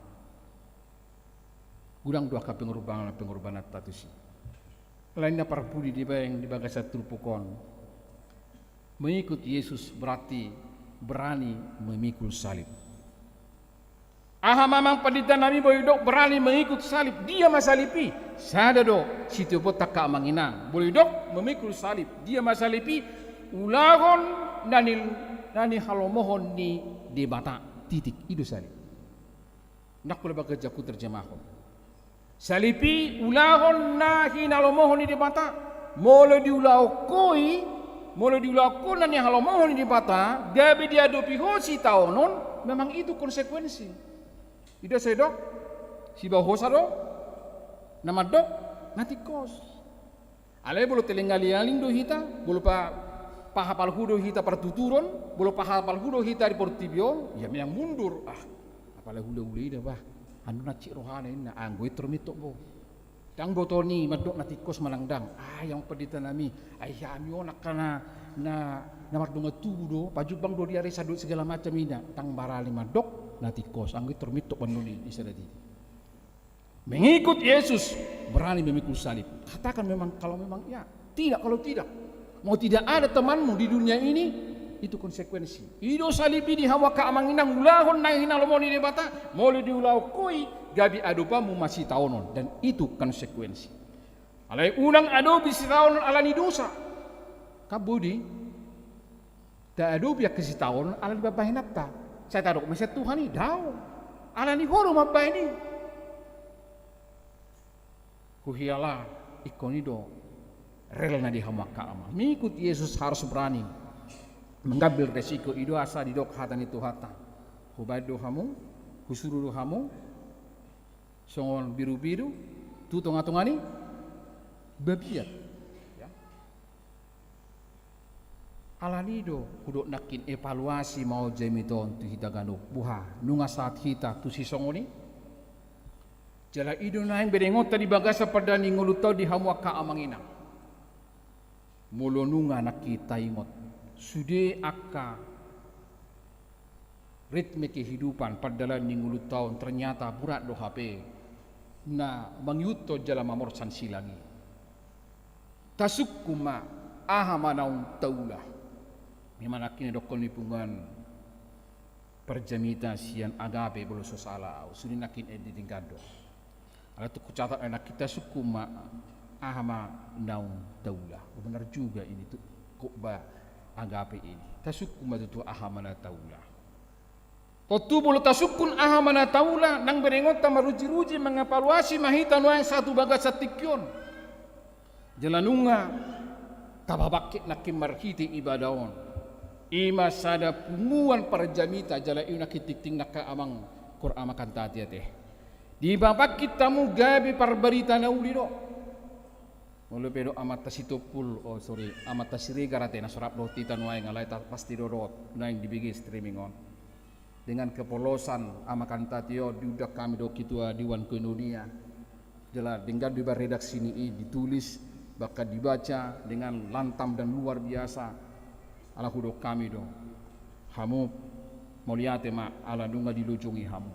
Godang do angka pengorbanan-pengorbanan ta tusi. Alai na parpudi dibaen di bagasan turpuk on. Mengikut Yesus berarti berani memikul salib. Aha ma amang pandita nami boi didok berani mengikut salib, dia ma salib i? Sada do sitiopon ta angka amang inang. Boi didok memikul salib, dia ma salib i? Ulahon na ni, na nihalomohon ni Debata. Titik. I do salib. Ndang pola bagas jaku terjemahon. Salib i ulahon na hinalomohon ni Debata. Molo diulahon ho i, molo diulahon ho na nihalomohon ni Debata, gabe diadopi ho sitaonon, memang itu konsekuensi. I do sai didok, sibahosa do na mandok, na tingkos. Alai molo telengalingaling do hita, molo pa, pahapalhu do hita partuturon, molo pahapalhu do hita di portibi on, ia memang mundur. Ah, apala hula-hula i da bah. Anu na cik rohana inna, anggo i tormintop bo. Ndang boto ni mandok na tingkos manang ndang. Ah, amang pandita nami, ai hami on angka na, na, na mardongan tubu do, pajumpang do di ari Sabat segala macam inna. Ndang barani mandok na tingkos, anggo i tormintop annon i di sada titik. Mengikut Yesus, berani memikul salib. Katakan memang, kalau memang ya. Tidak, kalau tidak. Mau tidak ada temanmu di dunia ini, itu konsekuensi. I do salib i di hamu angka amang inang, ulahon na hinalomohon ni Debata, molo diulahon ho i, gabe adopanmu ma sitaonon. Dan itu konsekuensi. Alai unang adopi sitaonon alani dosa. Kan boi do i. Taadopi angka sitaonon alani pambahenanta. Sai tadok ma sian Tuhan i, daong. Alani ho do mambahen i. Huhilala ingkon i do relna di hamu angka amang. Mengikut Yesus harus berani mengambil resiko, i do asa didok hata ni Tuhanta. Hubahen do hamu, husuru do hamu, songon birubiru tu tongatonga ni babiat. Ya. Alani do hudok nangkin, evaluasi ma on jamita on tu hita ganup. Boha, nunga sahat hita tu sisongon i? Jala i do naeng berengonta di bagasan pardalanan ni ngolunta on di hamu angka amang inang. Molo nunga nangkin taingot sude angka ritme kehidupan pardalanan ni ngolunta on, ternyata borat do hape na mangihuthon jala mamorsan silang i. Tasungkun ma, aha ma naung taula. Memang nangkin didokkon ni punguan parjamita sian Agape, molo so sala au, sude nangkin ende denggan do. Ala tu hucatat nangkin, tasungkun ma, aha ma naung taula. Oh, benar juga ini tu khotbah Agape ini. Tasungkun ma tutu, aha ma na taula. Tontu molo tasungkun aha ma na taula, nang berengonta maruji-ruji, mangevaluasi ma hita nuaeng sahat tu bagasan tingki on. Jala nunga tapabangkit nangkin marhite ibadah on. I ma sada punguan parjamita, jala i nangkin tingting angka amang, amang kantati ate. Dipabangkit hamu gabe parbarita na uli do. Molo pe didok amanta Sitompul, oh sorry, amanta Siregar ate, na so rap dohot hita nuaeng, alai pasti do dohot nuaeng dibege streaming on. Dengan kepolosan amang kantati on, diundang hami dohot ketua Dewan Koinonia. Jala denggan do iba redaksi ni i, ditulis, bahkan dibaca dengan lantam dan luar biasa. Ala hudok hami do, hamu mauliate ma ala nunga dilojongi hamu.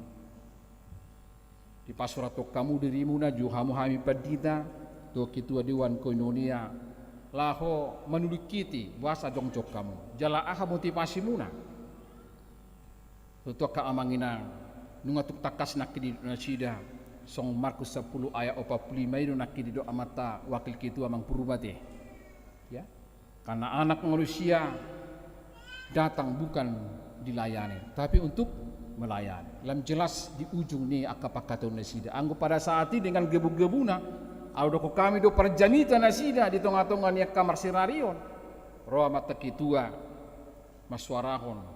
Dipasurathon hamu dirimuna, jou hamu hami pandita dohot ketua Dewan Koinonia laho manulingkiti boasa jongjong hamu, jala aha motivasimuna. Tutu angka amang inang, nunga tung tangkas nangkin didok nasida, songon Markus sampulu ayat opat pulu lima i do nangkin didok amanta wakil ketua, amang Purba ate. Ya. Karena Anak Manusia datang bukan dilayani, tapi untuk melayani. Lam jelas di ujung ni angka pangkataion nasida. Anggo pada saat i dengan gebu-gebuna, ala didok hami do parjamita nasida di tonga-tonga ni angka marsirarion. Ro amanta ketua, mansuarahon.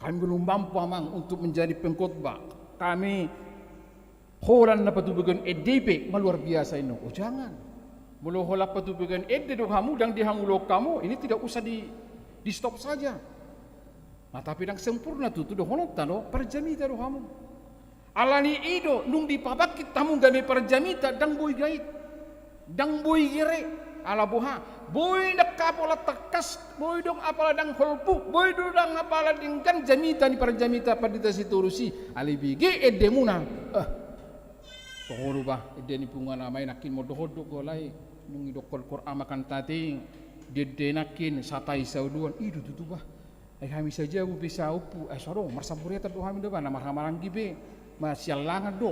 Kami belum mampu, Amang, untuk menjadi pengkhotbah. Kami holan na patubegeon ende i pe ma luar biasa, inna. Oh, jangan. Molo holan patubegeon ende do hamu, ndang dihamulohon hamu, ini tidak usah di, di stop saja. Nah, tapi ndang sempurna tutu dohononta do, parjamita do hamu. Alani i do, nung dipabangkit hamu gabe parjamita, ndang boi gait, ndang boi gere, ala boha, boi ndang apala tangkas, boi do apala ndang holpu, boi do ndang apala denggan jamita ni parjamita Pandita Sitorus i, alai bege endemuna. Eh, toho do bah, ende ni punguan ama i nangkin, molo dohot do, alai nung didokkon Amang Kantati, di ende nangkin, sahat i saoloan, i do tutu bah. Ai hami sajabu pe saompu, ai so adong, marsamburiatan do hami do bah, na marhamaranggi pe, marsialangan do.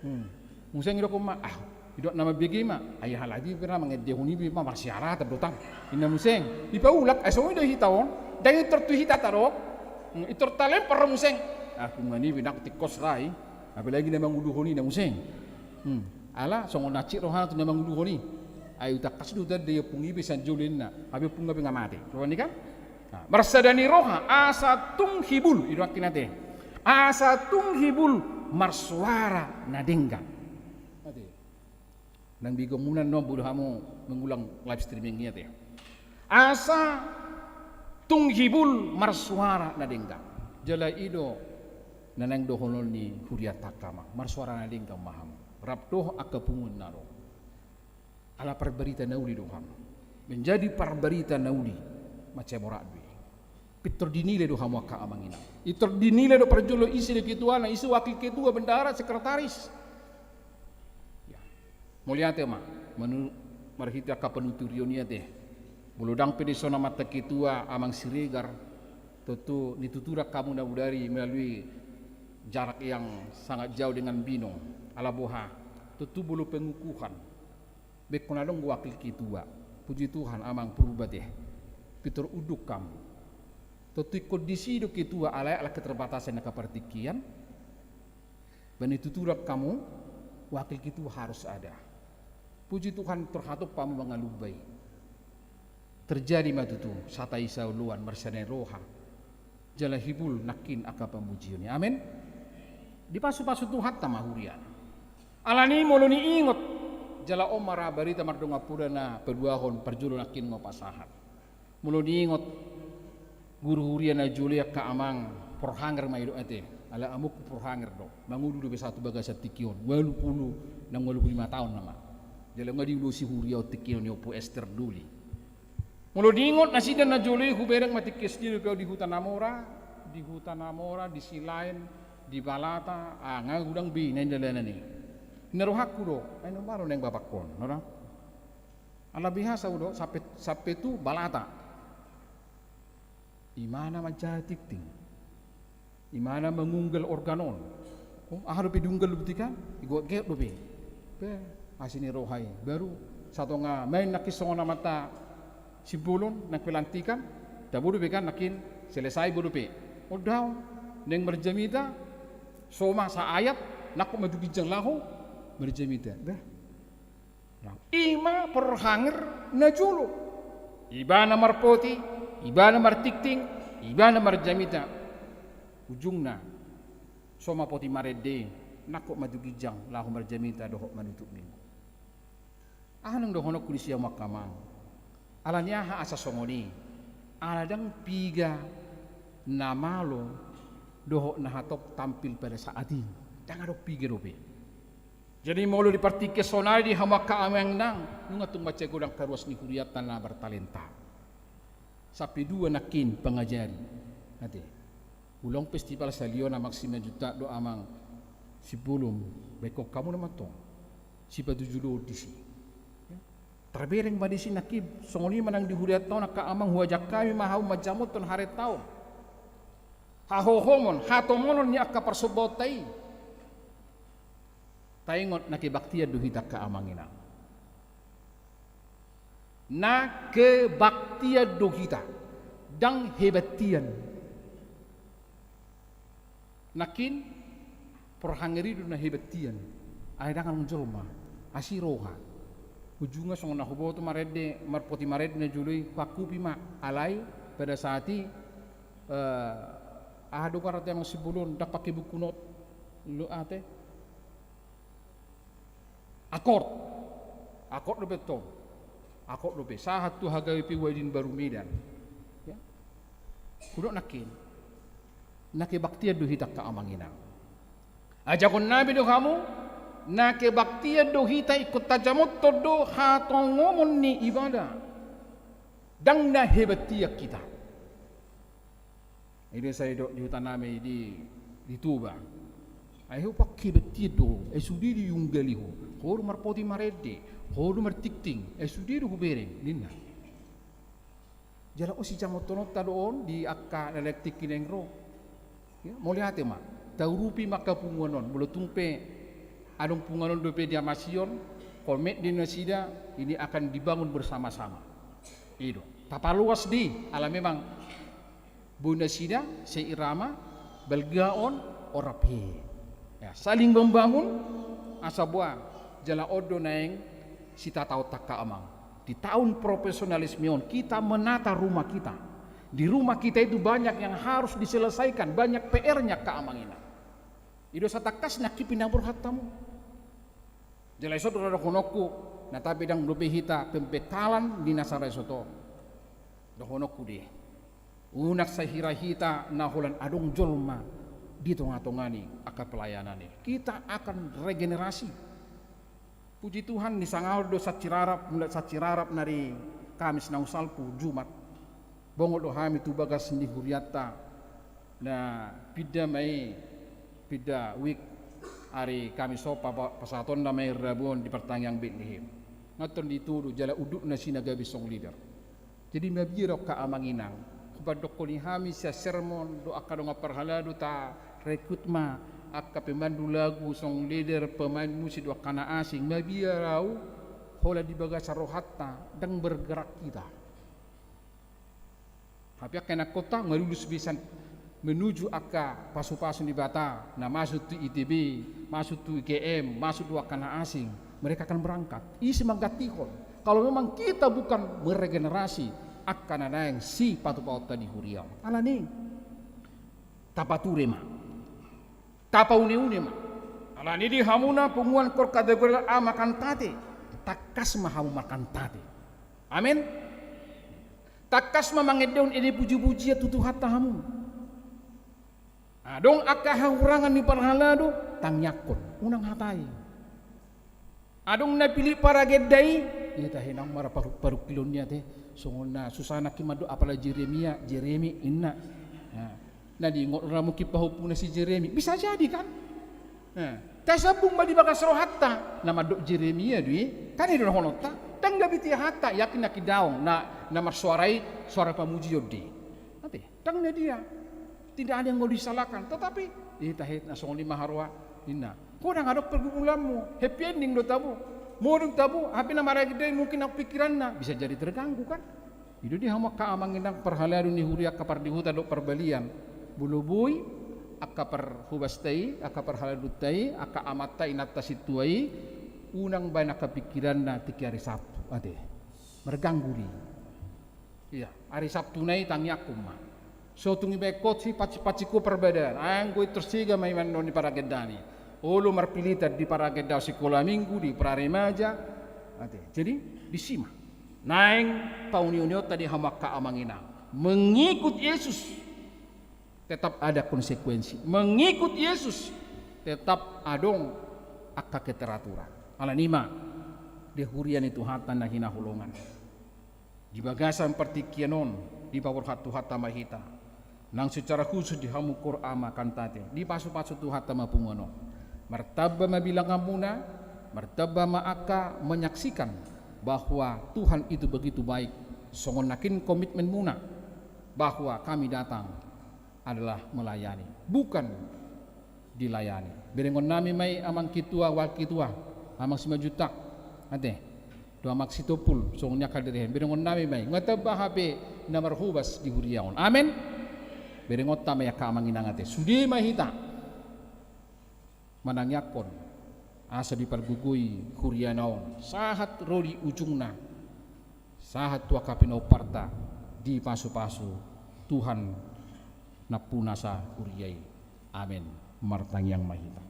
Hmm. Muse nang didokkon ma, ah, didok na mambege ma, ai halak i pe na mangendehon i pe ma marsiaratan do tang. Inna muse, dipaulak, ai songon i do hita on, ndang intor tu hita tadok. Hmm, intor talempar muse. Ah, punguan i pe ndang tingkos ra i. Apalagi na manguluhon i, inna muse. Hmm. Ala, songon na hansit rohana tu na manguluhon i. Ai tangkas do tanda i ompung i pe sian jolo, inna. Hape ompungna pe nga mate. Roha ni kan? Nah, marsada ni roha, asa tung hibul, i do nangkin ate. Asa tung hibul marsuara na denggan. Ate. Nang bingomuna annon, boi do hamu mengulang live streaming i ate. Asa tung hibul marsuara na denggan. Jala i do na naeng dohonon ni hurianta, angka amang, marsuara na denggan ma hamu. Rap dohot angka punguan na ro. Ala parbarita na uli do hamu. Menjadi parbarita na uli, mansai borat do i. Pintor dinilai do hamu, angka amang inang. Pintor dinilai do parjolo ise do ketuana, ise wakil ketua, bendahara, sekretaris. Ya. Mauliate ma, manu-, marhite angka panuturion i ate. Molo ndang pe dison amanta ketua, Amang Siregar, tontu nituturan hamu na bodari melalui jarak yang sangat jauh dengan Binong. Ala boha, tontu molo pengukuhan, ingkon adong wakil ketua. Puji Tuhan, Amang Purba ate, pintor unduk hamu. Tontu ingkon disi do ketua, alai ala keterbatasan angka partingkian. Ba nituturan hamu, wakil ketua harus ada. Puji Tuhan, pintor hatop hamu mangalumbai. Terjadi ma tutu, sahat i saoloan, marsada ni roha. Jala hibul nangkin angka pamujion i. Amen. Dipasupasu Tuhanta ma huriana. Alani molo niingot Jala on ma ra barita mardongan poda na paduahon parjolo nangkin nga hupasahat. Molo diingot guru huria na jolo i angka amang, porhanger ma i do ate. Ala amongku porhanger do. Mangolu dope sahat tu bagasan tingki on. Ualu pulu, nang ualu pulu lima taon nama. Jala nga diulosi huria on tingki on ni Ompu Ester Doli. Molo diingot nasida na jolo i, hubereng ma tingki S D dope au di Huta Namora, di Huta Namora, di Silaen, di Balata, ah, nga godang be i naeng dalanan i. Ninna rohangku do, ai na malo naeng bapakon, no da? Ala biasa au do, sampe, sampe tu Balata. Imana manjaha tingting. Imana mangunggal organ on. Oh, aha dope diunggal dope tingki an? Igoat-geat dope. Be, asi ni roha i. Baru satonga main nangkin songon amanta Simbolon nang pelantikan. Tabo dope kan nangkin selesai bo dope. Odaon. Naeng marjamita. Soma saayat. Nangkok ma tu ginjang laho marjamita. Be. Ima porhanger na jolo. Ibana marpoti, ibana martingting, ibana marjamita. Ujungna, soma poti marende, nangkok ma tu ginjang, laho marjamita dohot manutup minggu. Aha naeng dohononku disi hamu angka amang? Ala ni aha asa songon i? Ala ndang piga na malo dohot na hatop tampil pada saat i. Ndang adong piga dope. Jadi molo di partingkian sonari di hamu angka amang inang, nunga tung mansai godang angka ruas ni hurianta na bertalenta. Sampe dua nangkin pangajari. Ate. Ulang festival saliona maksimal juta do amang Simbolon, baen hamu nama tong. Sipatuju do disi. Ya. Tarbereng ma disi nangkin, songon i ma nang di hurianta on angka amang, huajak hami ma hamu manjamothon harenta on. Hahohomon, hatomonon ni angka parsombaonta i. Taingot na kebaktian do hita angka amang inang. Na kebaktian do hita, ndang hebattian. Nangkin porhanger i do na hebattian. Ai ndang adong jolma, asi roha. Ujungna songon na huboto marende, marpoti marende na jolo i, huangkupi ma, alai pada saat i, eh, aha do goarna ate amang Simbolon, ndang pake buku not, lo ate. Akord. Akord dope tong. Akord dope. Sahat tu H K B P Wahidin Baru Medan. Ya. Hudok nangkin. Na kebaktian do hita angka amang inang. Ajakonon nami do hamu, na kebaktian do hita ingkon tajamothon do hatongomon ni ibana. Ndang na hebattian hita. I do sai didok di huta nami di, di Toba. Ai ho pake hebattian do, ai sude do diunggali ho. Ho do marpoti marende, ho do martingting, ai sude do hubereng, ninna. Jala on sijamothononta do on di angka na lae tingki naeng ro. Ya, mauliate ma. Taurupi ma angka punguan on. Molo tung pe adong punguan on dope di amasion, komitmen nasida, ini akan dibangun bersama-sama. I do. Tapaloas di, ala memang boi nasida, seirama, balga on, rap he. Ya, saling membangun, asa boha, jala on do naeng sitataonta angka amang. Di tahun profesionalisme on, kita menata rumah kita. Di rumah kita itu banyak yang harus diselesaikan, banyak P R-nya angka amang inang. I do satangkas nangkin pinaborhat hamu. Jala i so do dohononku, na tapi ndang dope hita pembekalan di na sara i so tong. Dohononku do i. Unang sai hira hita na holan adong jolma di tonga-tonga ni angka pelayanan i. Kita akan regenerasi. Puji Tuhan, ni sangahon do sansirarap, mulak sansirarap na di Kamis naung salpu, Jumat. Bongot do hami tu bagas ni hurianta na pinda ma i, pinda week ari Kamis on pa-, pasahatonna ma i Rabu on di partangiang Betlehem. Nga tong ditudu jala undukna si na gabe song leader. Jadi mabiar angka amang inang, hupandokkon i hami sian sermon do angka dongan parhalado, tarekrut ma angka pemandu lagu, song leader, pemain musik do angka na asing. Mabiar au holan di bagasan rohanta ndang bergerak hita. Hape angka inangkonta nga lulus be san menuju angka pasu-pasu ni Debata, na masuk tu I T B, masuk tu U G M, masuk tu angka na asing, mereka akan berangkat. Ise manggantihon? Kalau memang kita bukan meregenerasi angka na naeng sipatupaonta di huria on. Alani i, tapature ma. Tapaune-une ma. Alani i di hamuna punguan kor kategori A ma kantate. Tangkas ma hamu markantate. Amen. Tangkas ma mangendehon ende pujipujian tu Tuhanta hamu. Adong angka hahurangan ni parhalado, tangiangkon, unang hatai. Adong na pilit paragenda i, ia tahe naung mara paru-, parungkilon ni ate, songon na susah nangkin mandok apala Jeremia, Jeremi, inna. Nah, na diingot ra mungkin pahompuna si Jeremi. Bisa jadi kan? Nah, tasambung ma di bagas rohanta, na mandok Jeremia do i, kan i do dohononta, ndang gabe tiahanta, yakin nangkin daong, na, na marsoara i, soara pamujion do i. Ate, ndang na dia. Tidak ada yang mau disalahkan, tetapi, eh, tahe na songon i ma haroa, inna. Godang adong pergumulanmu, happy ending do tabo. Modom tabo, hape na maragenda i mungkin nang pikiranna, bisa jadi terganggu kan? I do di hamu angka amang inang parhalado ni huria angka pardihuta dohot parbalian. Molo boi, angka parhobasta i, angka parhaladonta i, angka amanta inanta sintua i, unang baen angka pikiranna tingki ari Sabtu, ate. Marganggu do i. Ia, ari Sabtu na i tangiangkon ma. So tung dibaen hot si paci-, paci-paci ho parbadaan. Anggo i torsega ma iman non di paragendaan i. Olo marpilitan di paragenda sikola minggu, di pararemaja. Ate. Jadi, disi ma. Naeng pauni-unionta di hamu angka amang inang. Mengikut Yesus tetap ada konsekuensi. Mengikut Yesus tetap adong angka keteraturan. Alani i ma di huria ni Tuhanta na hinaholongan. Di bagasan partingkian on, dipaborhat Tuhanta ma hita. Nang secara khusus di hamu koor ama kantate, dipasu-pasu Tuhanta ma punguan on. Martamba ma bilanganmuna, martamba ma angka menyaksikan bahwa Tuhan itu begitu baik, songon nangkin komitmenmuna bahwa kami datang adalah melayani, bukan dilayani. Berengonnami ma i amang ketua, wakil ketua, amang Simanjuntak. Ate. Dohot amang Sitompul, songon i angka direhen. Berengonnami ma i. Nunga tamba hape na marhobas di huria on. Amen. Berengonta ma i angka amang inang ate. Sude ma hita manangiangkon asa dipargogoi huriana on sahat ro di ujungna, sahat tu angka pinomparta dipasu-pasu Tuhan nampuna sa huria i. Amen. Martangiang ma hita.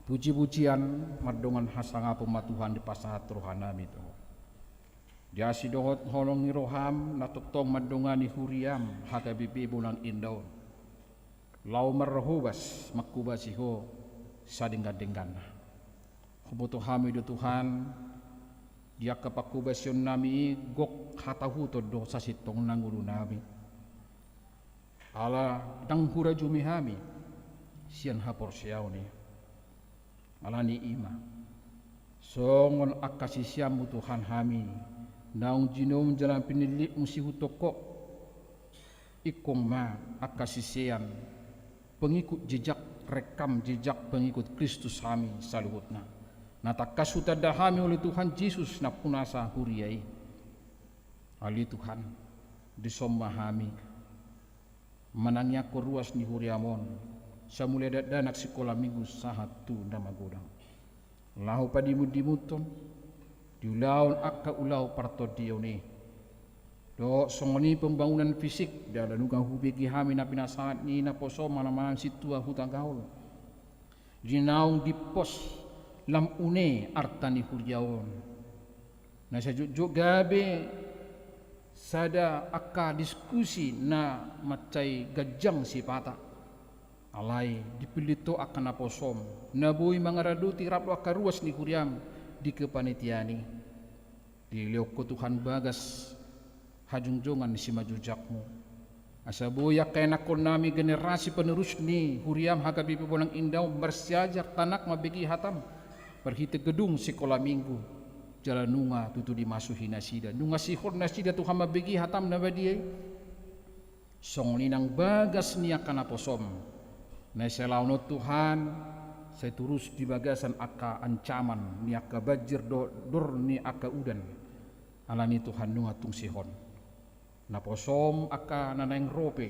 Puji-pujian mardongan hasangapon ma Tuhan dipasahat rohanami tu Ho. Di asi dohot holong ni roham na tongtong mandongani huriam H K B P Bonang Indah on, laho marhobas manghobasi Ho sadenggan-dengganna. Huboto hami do Tuhan, di angka panghobasionnami i gok hatahuton do sasintongna ngolunami. Ala ndang hurajumi hami sian haporseaon i. Alani i ma, songon angka siseanmu Tuhan hami, naung jinoum jala pinillitmu sihuthon Ho, ingkon ma angka sisean, pengikut jejak, rekam jejak pengikut Kristus hami saluhutna. Na tangkas hutanda hami oleh Tuhan Jesus nampuna sa huria i. Ale Tuhan, dison ma hami manangiangkon ruas ni huriam on, sai mulai dakdanak sikola minggu sahat tu na magodang. Laho padimundimunhon, di ulaon angka ulaon partondion i. Dohot songon i pembangunan fisik, jala nunga hubege hami na pinasahat ni naposom manang sintua Hutagaol. Di naung dimpos lam une arta ni huria on. Na sai jotjot gabe sada angka diskusi na mansai ganjang sipata. Alai dipillit Ho angka naposom na boi mangaradoti rap dohot angka ruas ni huriam di kepanitiaan i. Dilehon Ho Tuhan bagas hajongjongan ni simanjojakmu. Asa boi angka ianakkonnami generasi penerus ni huriam H K B P Bonang Indah on marsiajar tanak mambege hatam marhite gedung sikola minggu. Jala nunga tutu dimasuhi nasida. Nunga sihol nasida Tuhan mambege hatam na badia i. Songon i nang bagas ni angka naposom. Na sai laon on Tuhan, sai turus di bagasan angka ancaman ni angka banjir dohot dor ni angka udan. Alani Tuhan nunga tung sihol. Naposom angka na naeng ro pe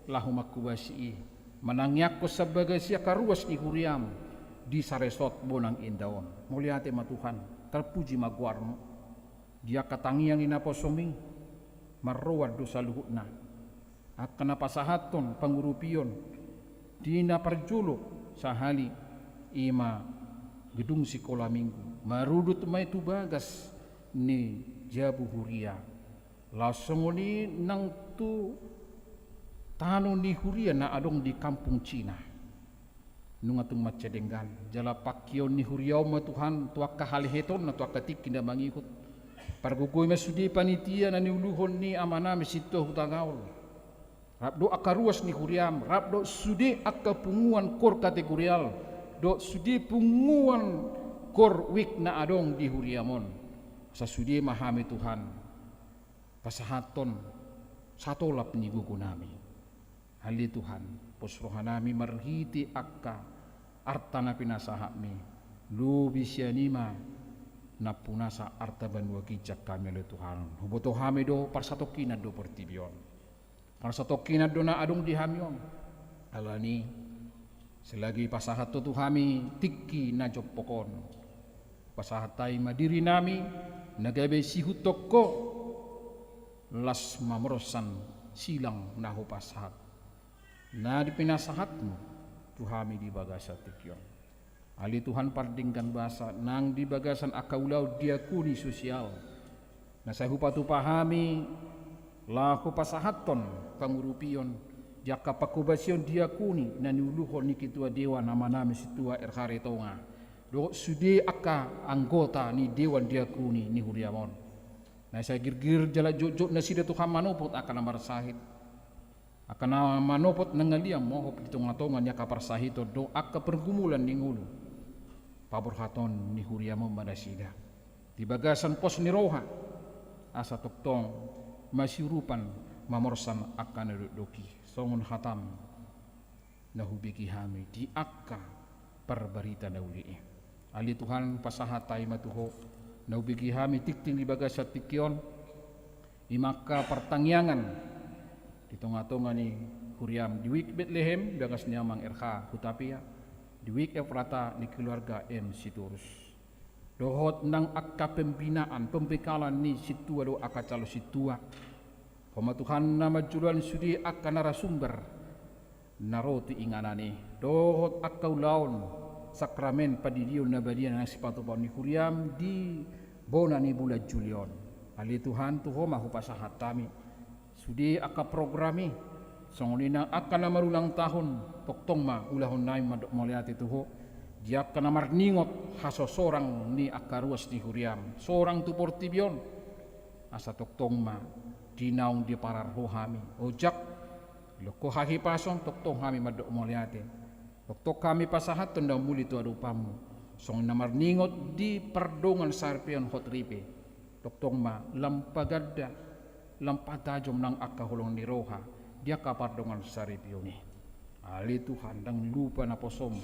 laho manghobasi i. Manangiangkon sian bagas i angka ruas ni huriam di saresort Bonang Indah on. Mauliate ma Tuhan, tarpuji ma goarmu. Di angka tangiang ni naposom i, marroan do saluhutna. Angka na pasahathon pangurupion, di na parjolo sahali i ma gedung sikola minggu. Marudut ma i tu bagas ni jabu huria, laos songon i nang tu tano ni huria na adong di kampung Cina. Nunga tung mansai denggan, jala pangkeon ni huria on ma Tuhan tu angka halehetonna tu angka tingki na mangihut. Pargogoi ma sude panitia na niuluhon ni amanami Sintua Hutagaol, rap dohot angka ruas ni huriam, rap dohot sude angka punguan kor kategorial dohot sude punguan kor wijk na adong di huriam on. Asa sude ma hami Tuhan pasahathon satolap ni gogonami. Ale Tuhan, pos rohanami marhite angka arta na pinasahatmi, lobi sian i ma nampunasa arta banua ginjang hami ale Tuhan. Huboto hami do parsatongkinan do portibi on, parsatongkinan do na adong di hami on. Alani selagi pasahat Ho tu hami tingki na jompok on, pasahat hami ma dirinami na gabe siihuthon Ho, las mamorsan silang na hupasahat na dipinasahatmu tu hami di bagasan tingki on. Ale Tuhan pardenggan basa, nang di bagasan angka ulaon diakoni sosial na sai hupatupa hami laho pasahathon pangurupion di angka pangkobasion diakoni na niuluhon ni ketua dewan amanami Sintua R H Aritonga dohot sude angka anggota ni dewan diakoni ni huriam on. Na sai girgir jala jotjot nasida Tuhan manopot angka na marsahit, angka na manopot na ngaliang mohop di tongatonga ni angka parsahiton dohot angka pergumulan ni ngolu. Paborhaton ni huriam on ma nasida di bagasan pos ni roha, asa tongtong masiurupan mamorsan angka na dokdok i, songon hatam na hubege hami di angka parbarita na uli i. Ale Tuhan, pasahat hami ma tu Ho na hubege hami tingting di bagasan tingki on, i ma angka partangiangan di tongatonga ni huriam di wijk Betlehem, bagas ni amang R H Hutapea, di wijk Efrata ni keluarga M Sitorus, dohot nang angka pembinaan pembekalan ni sintua dohot angka calon sintua. Ho ma Tuhan na manjoloan sude angka narasumber na ro tu inganan i, dohot angka ulaon sakramen pandidion na badia na sipatupaon ni huriam di bona ni bulan Juli on. Ale Tuhan, tu Ho ma hupasahat hami sude angka program i, songon i nang angka na marulang tahun, tongtong ma ulahon nami mandok mauliate tu Ho di angka na marningot hasosorang ni angka ruas ni huriam sorang tu portibi on, asa tongtong ma di naung diparar Ho hami. Ojak, dilehon Ho hahipason, tongtong hami mandok mauliate. Tongtong hami pasahathon na umuli tu adopanMu, songon na marningot di pardongan saripeon hot ripe. Tongtong ma lam paganda, lam patajom nang angka holong ni roha di angka pardongan saripeon i. Ale Tuhan, ndang lupa naposoM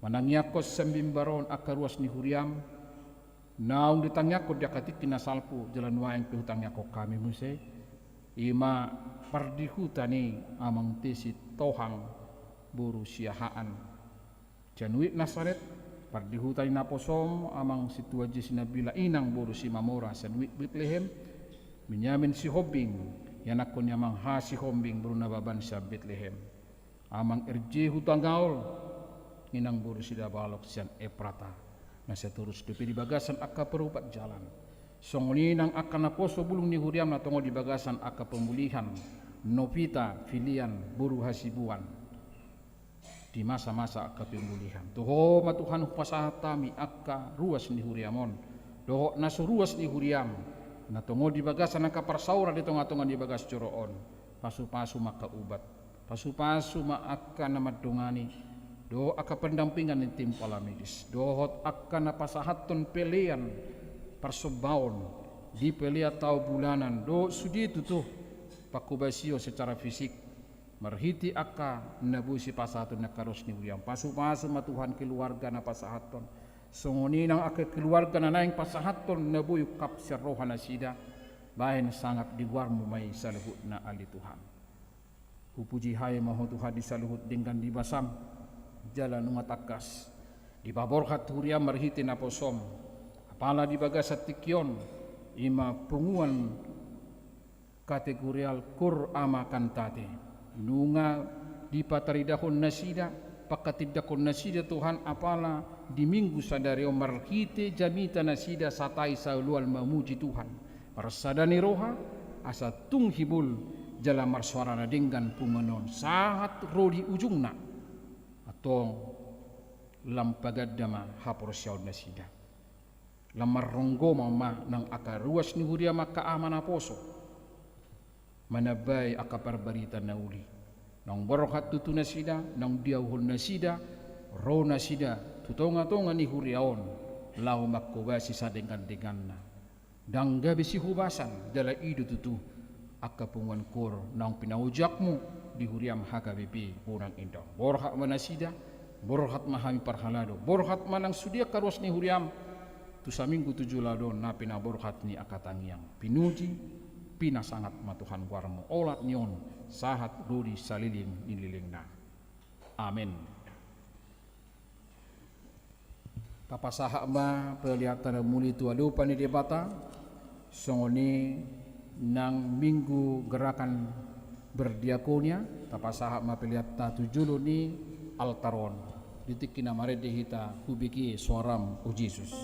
manangiangkon sian mimbar on angka ruas ni huriam, naung ditangiangkon di angka tingki na salpu, jala nuaeng pe hutangiangkon hami muse, i ma pardihuta ni amang T. Sitohang boru Siahaan sian Wijk Nasaret, pardihuta ni naposoM amang Sintua J. Sinambela inang boru Simamora sian Wijk Betlehem, Benyamin Sihombing, ianakhon ni amang H. Sihombing boru Nababan sian Betlehem, amang R J Hutagaol, inang boru Sidabalok sian Efrata, na sai torus dope di bagasan angka parupat jalan. Songon i nang angka naposo bulung ni huriam na tongon di bagasan angka pemulihan, Novita Filian boru Hasibuan, di masa-masa angka pemulihan. Tu Ho ma Tuhan hupasahat hami angka ruas ni huriam on dohot na so ruas ni huriam na tongon di bagasan angka parsaoran di tongatonga ni bagas joro on. Pasupasu ma angka ubat, pasupasu ma angka na mandongani dohot angka pendampingan ni tim paramedis dohot angka na pasahathon pelean parsombaon di pelean tao bulanan dohot sude tutu pangkobasion secara fisik marhite angka na boi sipasahaton ni angka ruas ni huriam. Pasupasu ma Tuhan keluarga na pasahathon, songon i nang angka keluarga na naeng pasahathon na boi ungkap sian roha nasida. Bahen sangap di goarMu ma i saluhutna ale Tuhan. Hupuji hami ma Ho Tuhan di saluhut denggan ni basaM, jala nunga tangkas dipaborhat huriaM marhite naposoM. Apala di bagasan tingki on, i ma punguan kategorial kor ama kantate, nunga dipataridahon nasida Panghatindanghon nasida Tuhan, apala di Minggu sadari on marhite jamita nasida sahat saoloan mamuji Tuhan. Marsada ni roha, asa tung hibul jala marsoara na denggan punguan on sahat ro di ujungna. Antong lam paganda ma haporseaon nasida. Lam marronggoman ma nang angka ruas ni huriam, angka ama naposo, manambai angka parbarita na uli. Naung borhat tutu nasida, naung diahuhon nasida, ro nasida tu tongatonga ni huria on, laho manghobasi sadengandengganna. Ndang gabe sihobasan, jala i do tutu angka punguan koor naung pinaojak-Mu di huriam H K B P Bonang Indah. Borhat ma nasida, borhat ma hami parhalado, borhat ma nang sude angka ruas ni huriam, tu saminggu tu joloan on na pinaborhat ni angka tangiang. Pinuji, pinasangap ma Tuhan goar-Mu, olat ni on sahat ro di saleleng ni lelengna. Amen. Tapasahat ma peleanta na muli tu adopan ni Debata, songon i nang Minggu Gerakan Berdiakonia, tapasahat ma peleanta tu jolo ni altar on. Di tingki na marende hita, hubege soaram, o Jesus.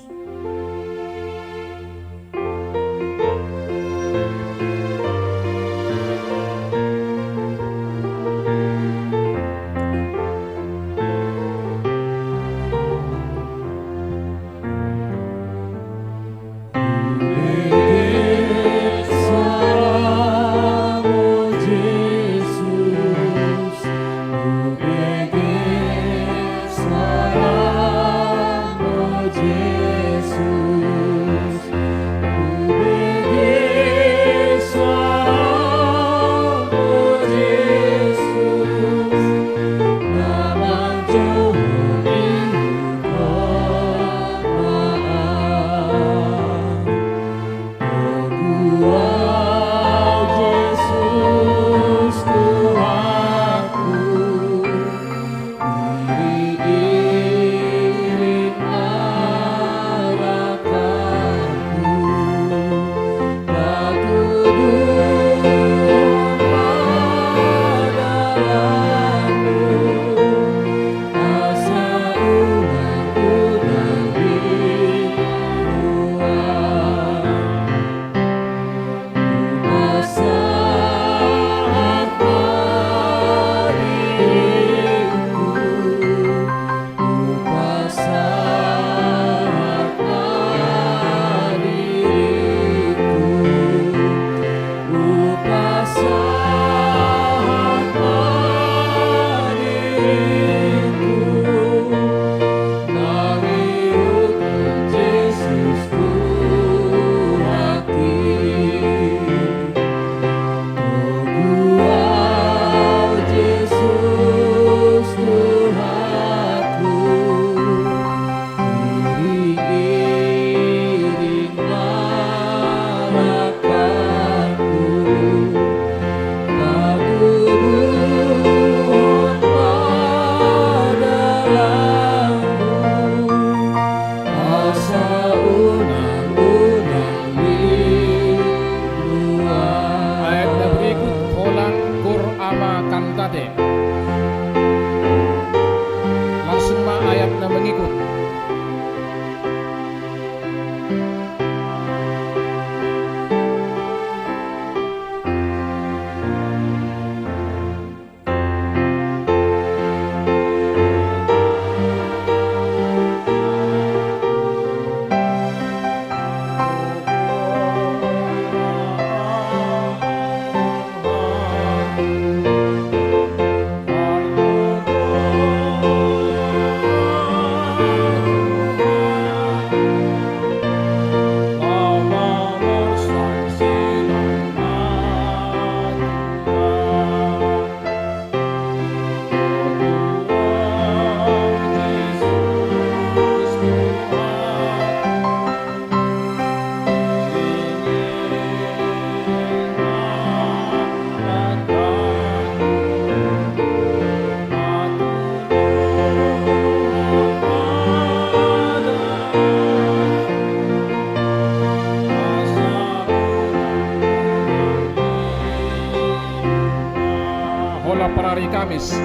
Ayat na berikut, holan koor Ama Kantate. Langsung ma ayat na mengikut. Holan parari Kamis.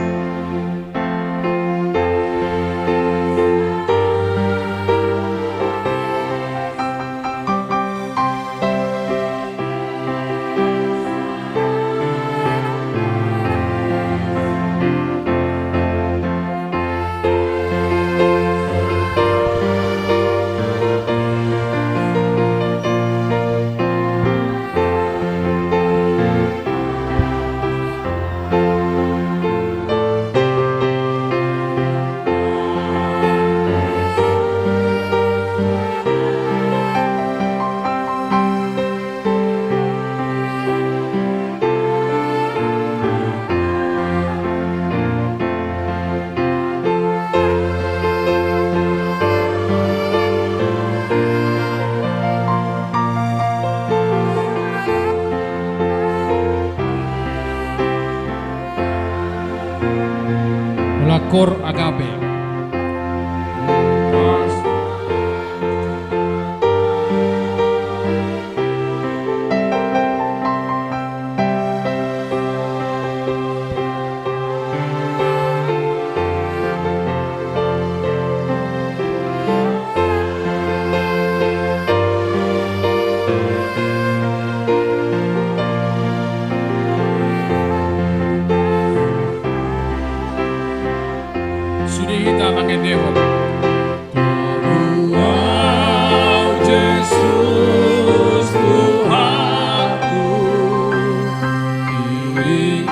Kor Agape. Sude hita mangendehon. Tuhan Jesus Tuhanku, iring-iring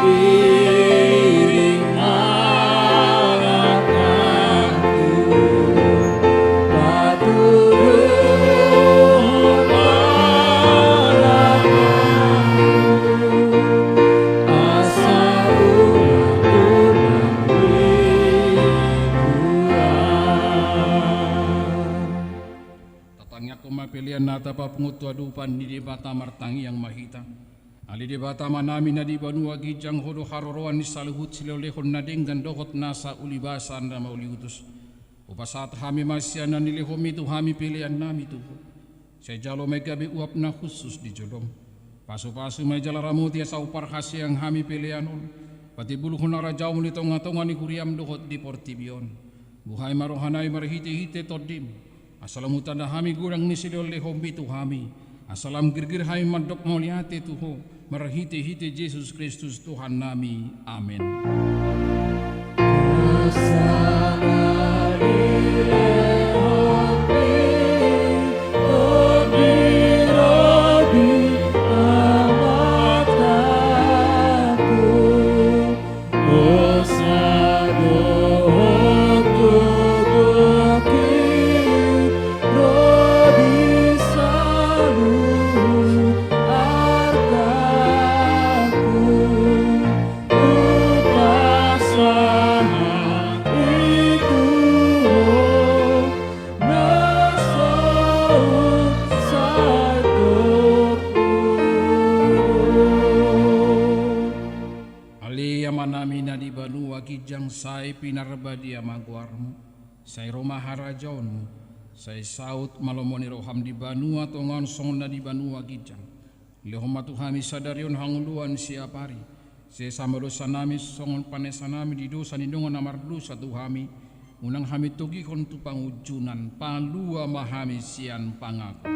ma langkahku, patuduhon ma langkahku, asa unang-unang di Tuhan. Tatangiangkon ma pelean na tapapungu tu adopan ni Debata. Martangiang ma hita. Ale Debata Amanami na di banua ginjang, Ho do haroroan ni saluhut silehonlehon na denggan dohot nasa ulibasa na mauliutus. Hupasahat hami ma sian na nilehonMi tu hami peleannami tu Ho. Sai jalo ma i gabe uap na hushus di jolom. Pasupasu ma i jala ramoti asa huparhaseang hami pelean on patimbulhon harajaonMu di tongatonga ni huriaM dohot di portibi on. Buhai ma rohanami marhitehite TondiM, asa lam hutanda hami godang ni silehonlehonMi tu hami, asa lam girgir hami mandok mauliate tu Ho marhitehite Jesus Kristus Tuhannami. Amen. Ale Amanami na di banua ginjang, sai pinarbadia ma goarMu, sai ro ma harajaonMu, sai saut ma lomo ni rohaM di banua tonga on songon na di banua ginjang. Lehon ma tu hami sadari on hangoluan siapari. Sesa ma dosanami songon panesanami di dosa ni dongan na mardosa tu hami. Unang hami togihon tu pangunjunan, palua ma hami sian pangago.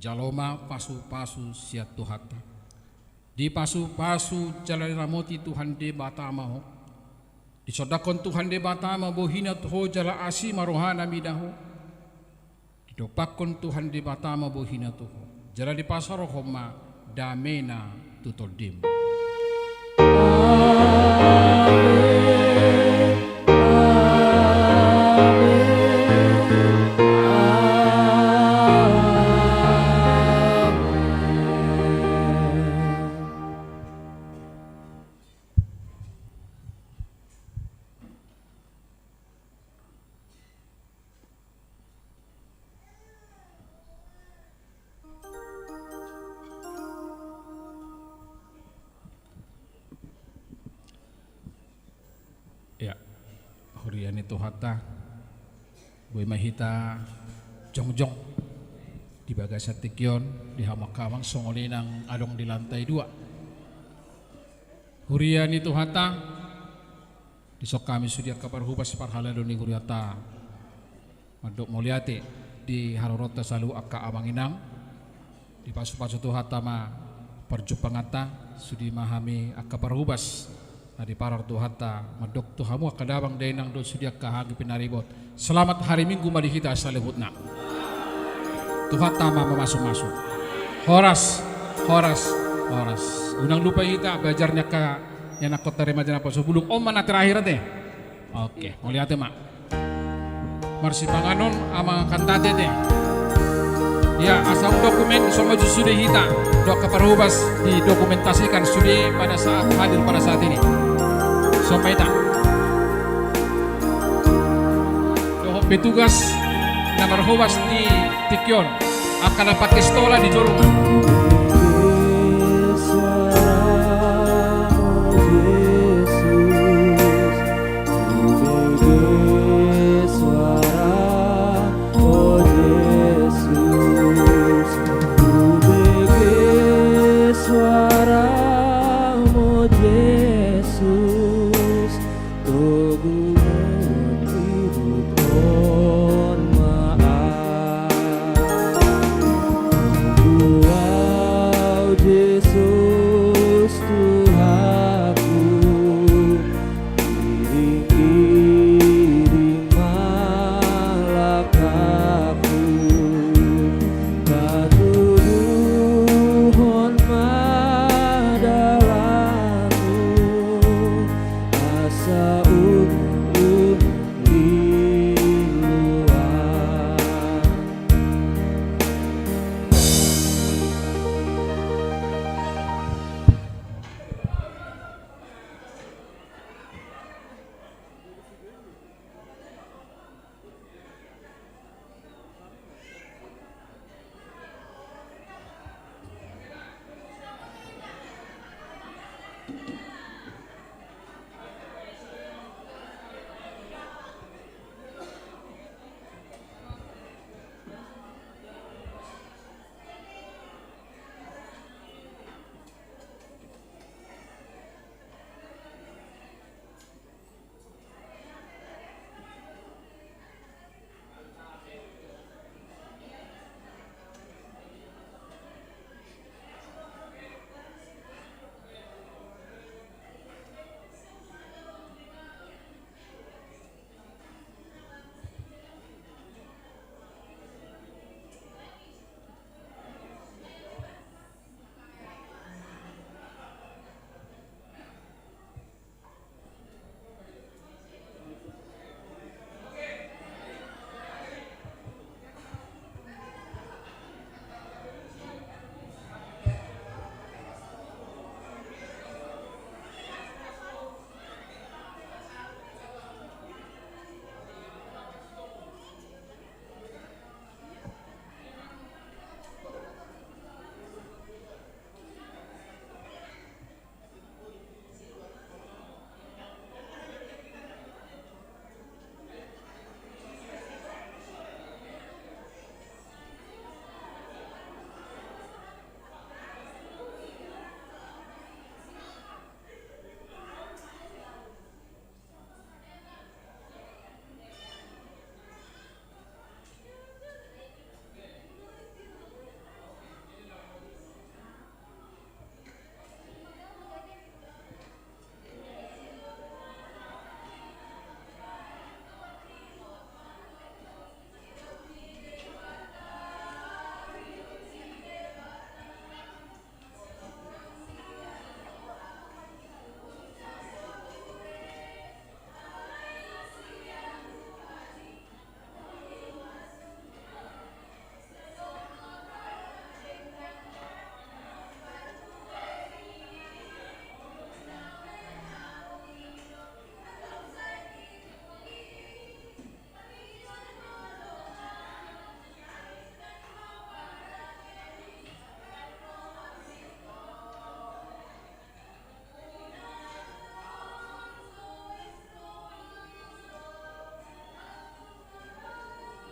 Jalo ma pasupasu sian Tuhanta. Dipasupasu jala diramoti Tuhan Debata ma ho. Disondangkon Tuhan Debata ma bohiNa tu ho jala asi ma rohaNa mida ho. Didompakkon Tuhan Debata ma bohiNa tu ho jala dipasaorhon ma dameNa tu tondim. Amen. Amen. Amen. Ya, huria ni Tuhanta, boi ma hita jongjong di bagasan tingki on, di hamu angka amang songon i nang adong di lantai dua. Huria ni Tuhanta, dison hami sude angka parhobas parhalado ni hurianta mandok mauliate di haroronta saluhut angka amang inang. Dipasupasu Tuhanta ma parjumpanganta, sude ma hami angka parhobas na diparor Tuhanta mandok tu hamu angka damang dainang dohot sude angka hagi pinaribot. Selamat hari Minggu ma di hita saluhutna. Tuhanta ma mamasumasu. Horas, horas, horas. Unang lupa hita belajar ni angka ianakhonta remaja na poso bulung. On ma na terakhir ate. Oke, mauliate ma. Marsipanganon amang angka ate. Ia, asa on dokumen so maju sude hita. Dohot angka parhobas didokumentasikan sude pada saat hadir pada saat ini. Songon i ma hita. Dohot petugas na marhobas di tingki on. Angka na pangkis tola di jolo ma.